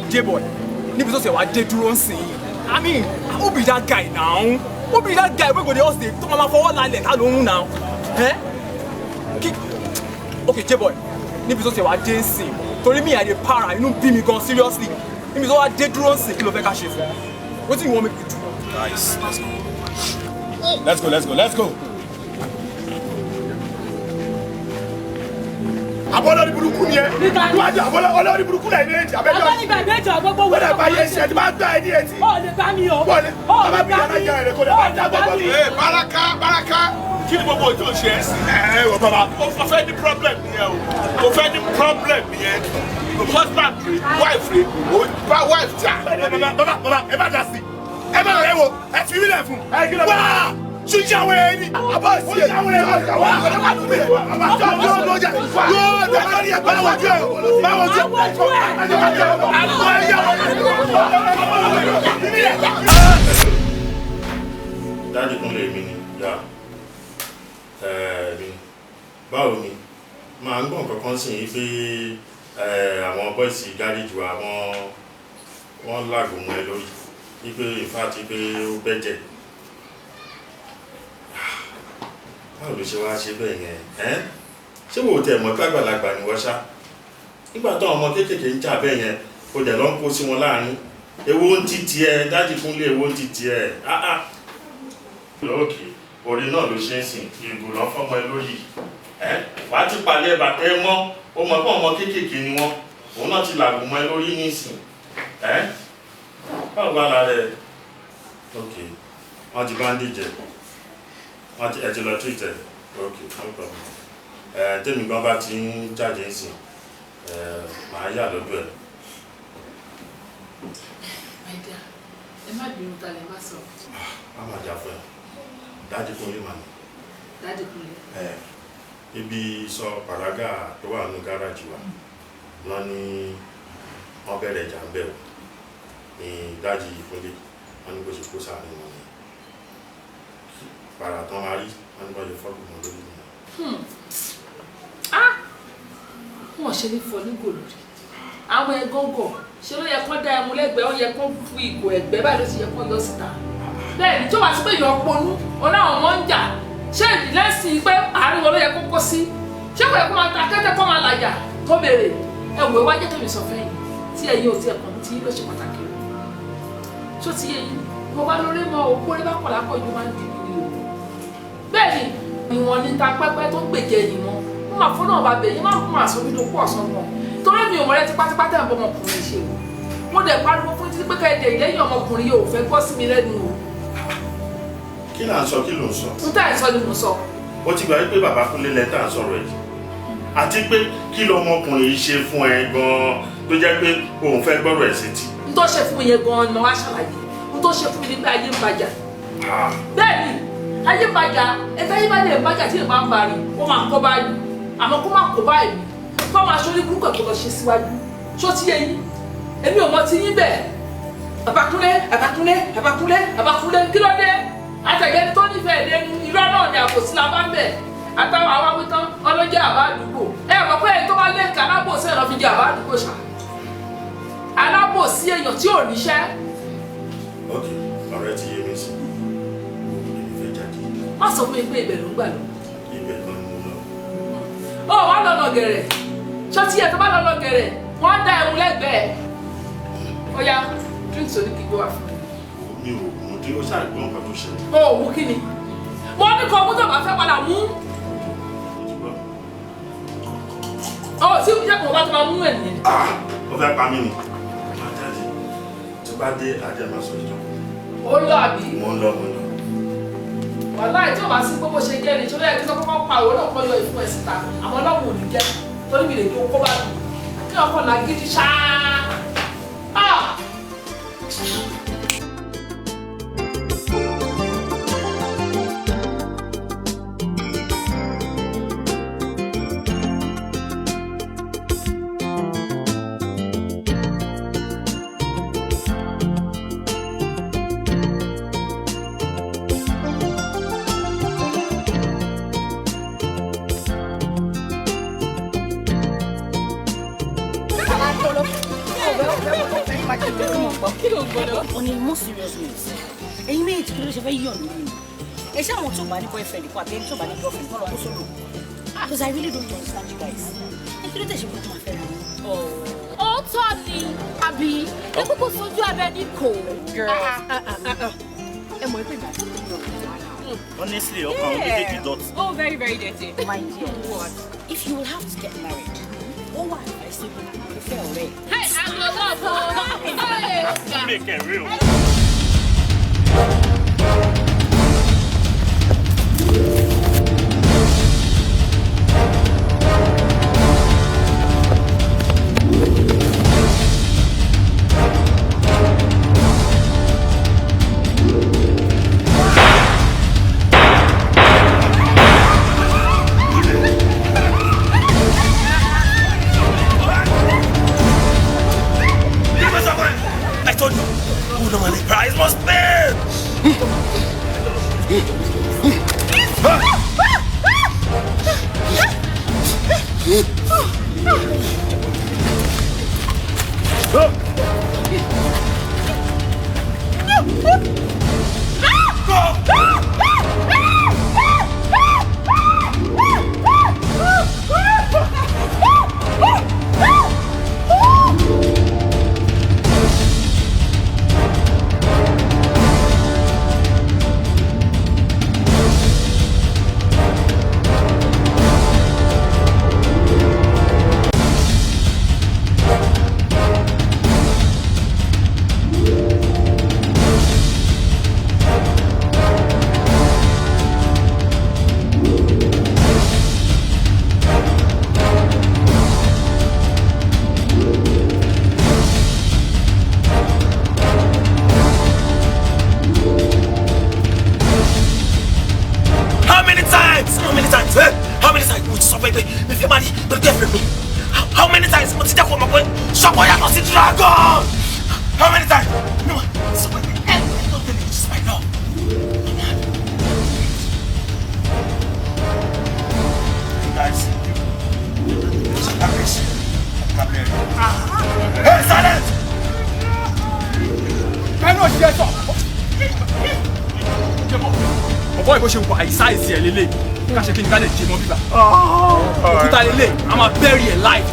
J-boy, níbi tó ṣe wá dé dúró ń sìn yìí. I mean, who be that guy now? Who be that guy wey go dey us dey tó máa ma fọwọ́ lálẹ̀ tá ló ń now? Eh? Kí Okay, J-boy, Níbi tó ti wá dé sìn, torí mi àdé para inú bí mi gan seriously. Níbi tó wá dé dúró sìn, kí ló fẹ́ ká ṣe fún? Wetin you want me to do? Guys, let's go. Let's go, let's go, let's go. Àbọ̀lọ́rí burúkú ni ẹ. Níwájú àbọ̀lọ́rí burúkú náà méjì abẹ́jọ́. Ọ̀gbẹ́ni gbàgbé ìjọ gbogbo wọ́n lè bá yé ṣe tí máa gbá ẹ ní etí. Ó lè bá mi o. Wọ́n lè bá mi yàrá ìjà rẹ̀ kó lè bá dá gbogbo mi. Ee Baraka Baraka, kí ni gbogbo òjò ṣe é sí? Ẹ wọ bàbá. O fẹ́ ní problem yẹn o. O fẹ́ ní problem yẹn. Husband rè, wife rè, o bá wife jà. Bàbá bàbá ẹ má dà sí. Ẹ má rẹ̀ wò, ẹ fi mí lẹ̀ fún. Wá! Ṣíṣàwé ni àbọ̀ sí ẹ̀ wá wá lóde wá lóde yóò dàgbà ní ẹgbẹ́ wájú ẹ̀ bá wájú ẹ̀ Daddy Kúnlé, mi ni yà mi báwo ni máa ń gbọ́n kankan sí i pé àwọn bọ́ìsì gáréjì wa wọ́n lágùn mọ́ ẹ lórí wípé ìfáàtì pé ó bẹ́jẹ̀. Báwo ló ṣe wá ṣe bẹ́ẹ̀ yẹn ẹ́? Ṣé wò ó tẹ̀ mọ́ gbàgbàlagbà ni wọ́n ṣá? Nígbà tó àwọn ọmọ kéékèèké ń jà bẹ́ẹ̀ yẹn, o dẹ̀ lọ ń kó sí wọn láàrin. Èwo ń ti tiẹ̀, Daddy Kúnlé, èwo ń ti tiẹ̀? Áá lóòkè orí náà ló ṣe ń sìn, ìgò lọ́ fọ́mọ ẹ lórí ẹ. Wàá ti palẹ̀ bàtẹ́ ẹ mọ́, ó mọ̀ pé ọmọ kéékèèké ni wọ́n, òun náà ti làgùn mọ́ ẹ lórí nísìn ẹ. Báwo wà lára ẹ? Ok, wọ́n ti bandage ẹ, wọ́n ti ẹ ti lọ treat ẹ. Ok, no problem. Ẹ tẹ́mi gan bá ti ń jáde ń sìn, ẹ màá yà lọ́dọ̀ ẹ. My dear, ẹ má bínú, ta lè má sọ. Má má jà fún ẹ, Daddy Kúnlé mà ní. Daddy Kúnlé. Ẹ ibi sọ pàrágà tó wà nínú gáràjì wa lọ ní wọ́n bẹ̀rẹ̀ ìjà ń bẹ̀ o ní Daddy Kúnlé, wọ́n ní bó ṣe kó sàárín wọn ni pàrà tán máa rí, wọ́n ní bó ṣe fọ́ọ̀kù mọ́ lórí nìyẹn. Wọ́n ṣe ní fọ nígò lórí àwọn ẹgọ́gọ̀, ṣe ló yẹ kó dá ẹmu lẹ́gbẹ̀ẹ́, ó yẹ kó fi ìgò ẹ̀gbẹ́ báyìí ló ti yẹ kó yọ síta. Bẹ́ẹ̀ ni tó bá ti pé èèyàn ponú ọ̀nà àwọn ọmọ ń jà, ṣé ìdílé sí pé àárín wọn ló yẹ kó kó sí? Ṣé kò yẹ kó máa ta kẹ́tẹ́ kó máa làjà tó béèrè? Ẹ wò wá jẹ́ kẹ́mi sọ fẹ́yìn tí ẹ̀yin ò ti ẹ̀kọ́ tí ló ṣe pàtàkì o. Ṣó ti yẹ yín? Mo bá lórí mọ òkú orí bá pọ̀ lápọ̀ ìlú máa ń di ìlú o. Bẹ́ẹ̀ ni ìwọ̀n ní ta pẹ́pẹ́ tó gbèjẹ yìí mọ́. Mo máa fún náà bá bẹ̀ yín, máa ń fún àṣọ mi tó pọ̀ ọ̀sán gan. Torí mi ò mọ̀rẹ́ tipátipá tẹ̀ ń bọ́ ọmọkùnrin ṣe o. Mo dẹ̀ pariwo fún títí pé ká ẹ̀dẹ̀ ìlẹ́yìn ọmọkùnrin yóò fẹ́ gbọ́ sí mi lẹ́nu o. Kí là ń sọ, kí ló ń sọ? N tá ẹ̀ sọ ni mò ń sọ. Ó ti gbà wípé bàbá Kúnlé lẹ tá à ń sọ̀rọ̀ yìí. Àti pé kí lọmọkùnrin yìí ṣe fún ẹ gan-an tó jẹ́ pé òun fẹ́ gbọ́rọ̀ ẹ̀ sétí. N tó ṣe fún mi yẹn gan-an ni mo wá ṣàlàyé. N tó ṣe fún mi nígbà ayé ń bàjá. Bẹ́ẹ̀ni, ayé ń bàjá, ẹ̀ka ayé bá lè ń bàjá tí ìbá ń bá rí, ó máa kọ́ báyìí. Àmọ́ kó má kó báyìí. Kó máa ṣorí burúkú ẹ̀ kó lọ ṣe síwájú. Ṣó ti yé yín? Èmi ò mọ ti yín bẹ́ẹ̀. Bàbá Kúnlé, Bàbá Kúnlé, Bàbá Kúnlé, Bàbá Kúnlé, kí ló dé? Àtẹ̀gẹ́ni tó nífẹ̀ẹ́ lẹ́nu irọ́ náà ni àbòsí la bá ń bẹ̀. Àtàwọn àwa wí tán, ọlọ́jẹ́ àbá àdúgbò. Ẹ mọ̀ pé ẹni tó bá lé nǹkan alábòsí ẹ̀rọ fi jẹ àbá àdúgbò ṣá. Alábòsí èèyàn tí ò níṣẹ́. Ok, ọ̀rẹ́ ti yé mi sí. Èmi fẹ́ jáde. Má sọ fún mi pé ibẹ̀ ló ń gbà lọ. Ibẹ̀ kan ni mo lọ. Ó wá lọ́nà gẹ̀rẹ̀. Ṣé tí ẹ tó bá lọ́nà gẹ̀rẹ̀, wọ́n á dá ẹmu lẹ́gbẹ̀ẹ́. Ó yá, drinks oníkìgbó wà fún mi. Mi ò mú tí ó ṣàgbọ́n nǹkan tó ṣẹlẹ̀. Ó mú kí ni? Mo ní kó mú tó bá fẹ́ padà mú. Ó tí ó jẹ́ kó bá tó máa mú ẹ̀ nìyẹn. Ó fẹ́ pa mí ni. Má jáde. Tí bá dé, adé máa sọ ìjọ. Ó lọ àbí? Mo ń lọ, mo ń lọ. Wàláì tí ò bá sí gbogbo ṣe jẹ́ ni tí ó yẹ kí sọ kọ́kọ́ pa òun náà kọ́ yọ ìfún ẹ̀ síta. Àmọ́ Ọlọ́run ò ní jẹ́ torí mi lè jó kó bá mi. Kí ọkọ̀ là gidi ṣáá. Ah! On a more serious note, ẹ̀yin méjì kí ló ṣe fẹ́ yọ̀ lórí mi? Ẹ ṣé àwọn tó bá ní boyfriend kó àbí ẹni tó bá ní girlfriend kọ́ lọ kó sólò? Because I really don't understand you guys. Ẹ kí Kí ló tẹ̀ ṣe kó tó máa fẹ́ ra yín? Òótọ́ ni, àbí ẹ kúkú sojú abẹ ní kò. Ẹ mọ̀ pé ìgbà tí mo lọ. Honestly, ọkàn àwọn méjèèjì dọ̀tí. Oh, very, very dirty. My dear, what? If you will have to get married, ó wà advisable kó fẹ́ ọ̀rẹ́ ẹ̀. Hey, I go love o. Hey, Make it real. I told you, who normally price must pay. How many times? How many times? Eh? How many times? Mo ti sọ fún ẹ pé mi fẹ́ máa rí pẹ̀lú girlfriend mi. How many times? Mo ti jẹ́ kó mọ̀ pé ṣọ̀pọ̀ yàtọ̀ sí dragon. How many times? Mi wà sọ pé ẹ ẹ tó tẹ̀lé just my love. You guys, hey, silence! Kẹ́nu òṣìṣẹ́ sọ. Ọ̀bọ̀ ìbò ṣe wà àìsáìsì ẹ̀ lélẹ̀ ká ṣe kí ni ká lè jẹ mọ́ bíbá. Òkúta lélẹ̀ a máa bury ẹ̀ live.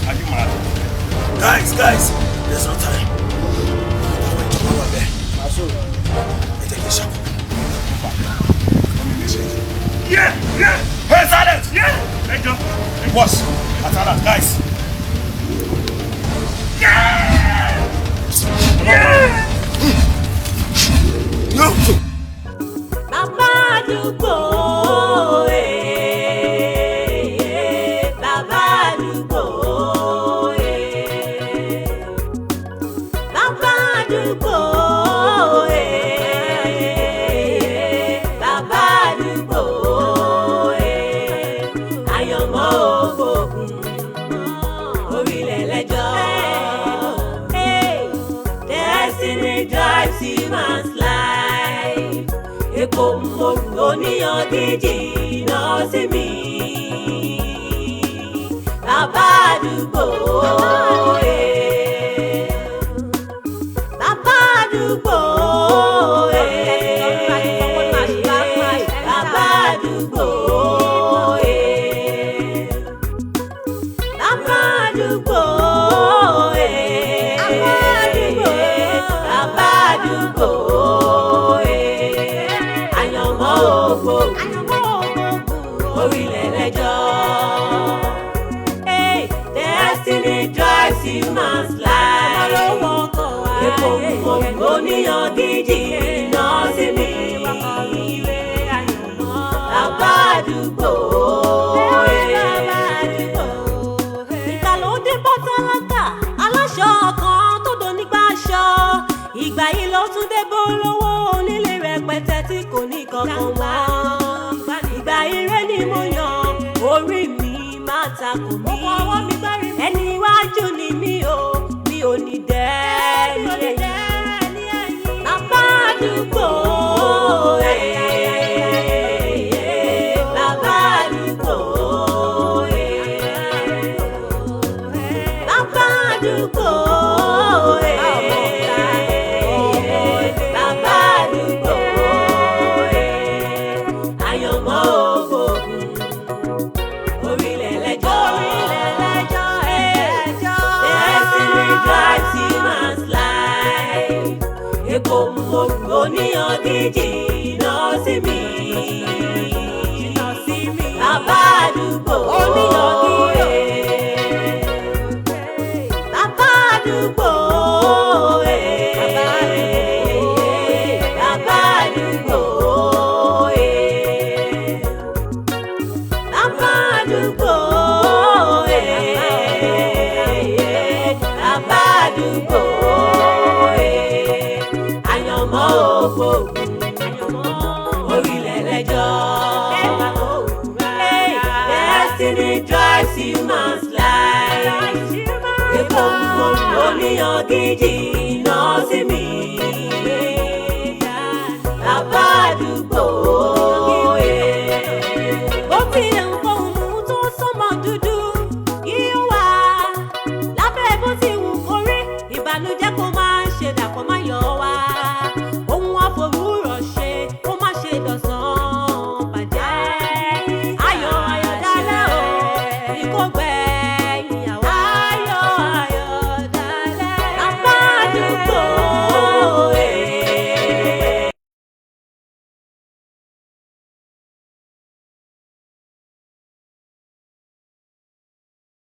Are you mad? Guys, guys, there's no time. Àwọn ìjọba wà bẹ́ẹ̀. Ẹ jẹ́ kí n ṣàkóso. Yeah, yeah. Hey, silence! Yeah. Ẹ jọ. Boss, Atala, guys. Yeah! Yeah! No! Bàbá àdúgbò bàbá àdúgbò bàbá àdúgbò bàbá àdúgbò àyànmọ́ ògbógun orílẹ̀ lẹ́jọ́. Destiny drives human's life. Èkó mòrú oníyangíjì náà sí mi. Bàbá àdúgbò bàbá àdúgbò bàbá àdúgbò bàbá àdúgbò bàbá àdúgbò àyànmọ́ ògbógun orílẹ̀ lẹ́jọ́. Hey, destiny drives human's life. Èkó mòrú oníyangíjì náà sí mi. Bàbá àdúgbò ìgbà ló dé bá tálákà aláṣọ kan tó donígbà aṣọ. Ìgbà yìí ló tún dé bó lówó onílé rẹpẹtẹ tí kò ní kankan mọ́. Ìgbà ire ni mo yàn, orí mi má takò mí. Ẹni iwájú ni mí o, mi ò ní dẹ́ni ẹ̀yìn. Bàbá àdúgbò bàbá àdúgbò bàbá àdúgbò bàbá àdúgbò àyànmọ́ ògbógun jìnnà sí mi. Bàbá àdúgbò oníyanjú bàbá àdúgbò bàbá àdúgbò bàbá àdúgbò bàbá àdúgbò àyànmọ́ ògbógun orílẹ̀ lẹ́jọ́. Destiny drives human's life. Èkó oníyanjú jìnnà.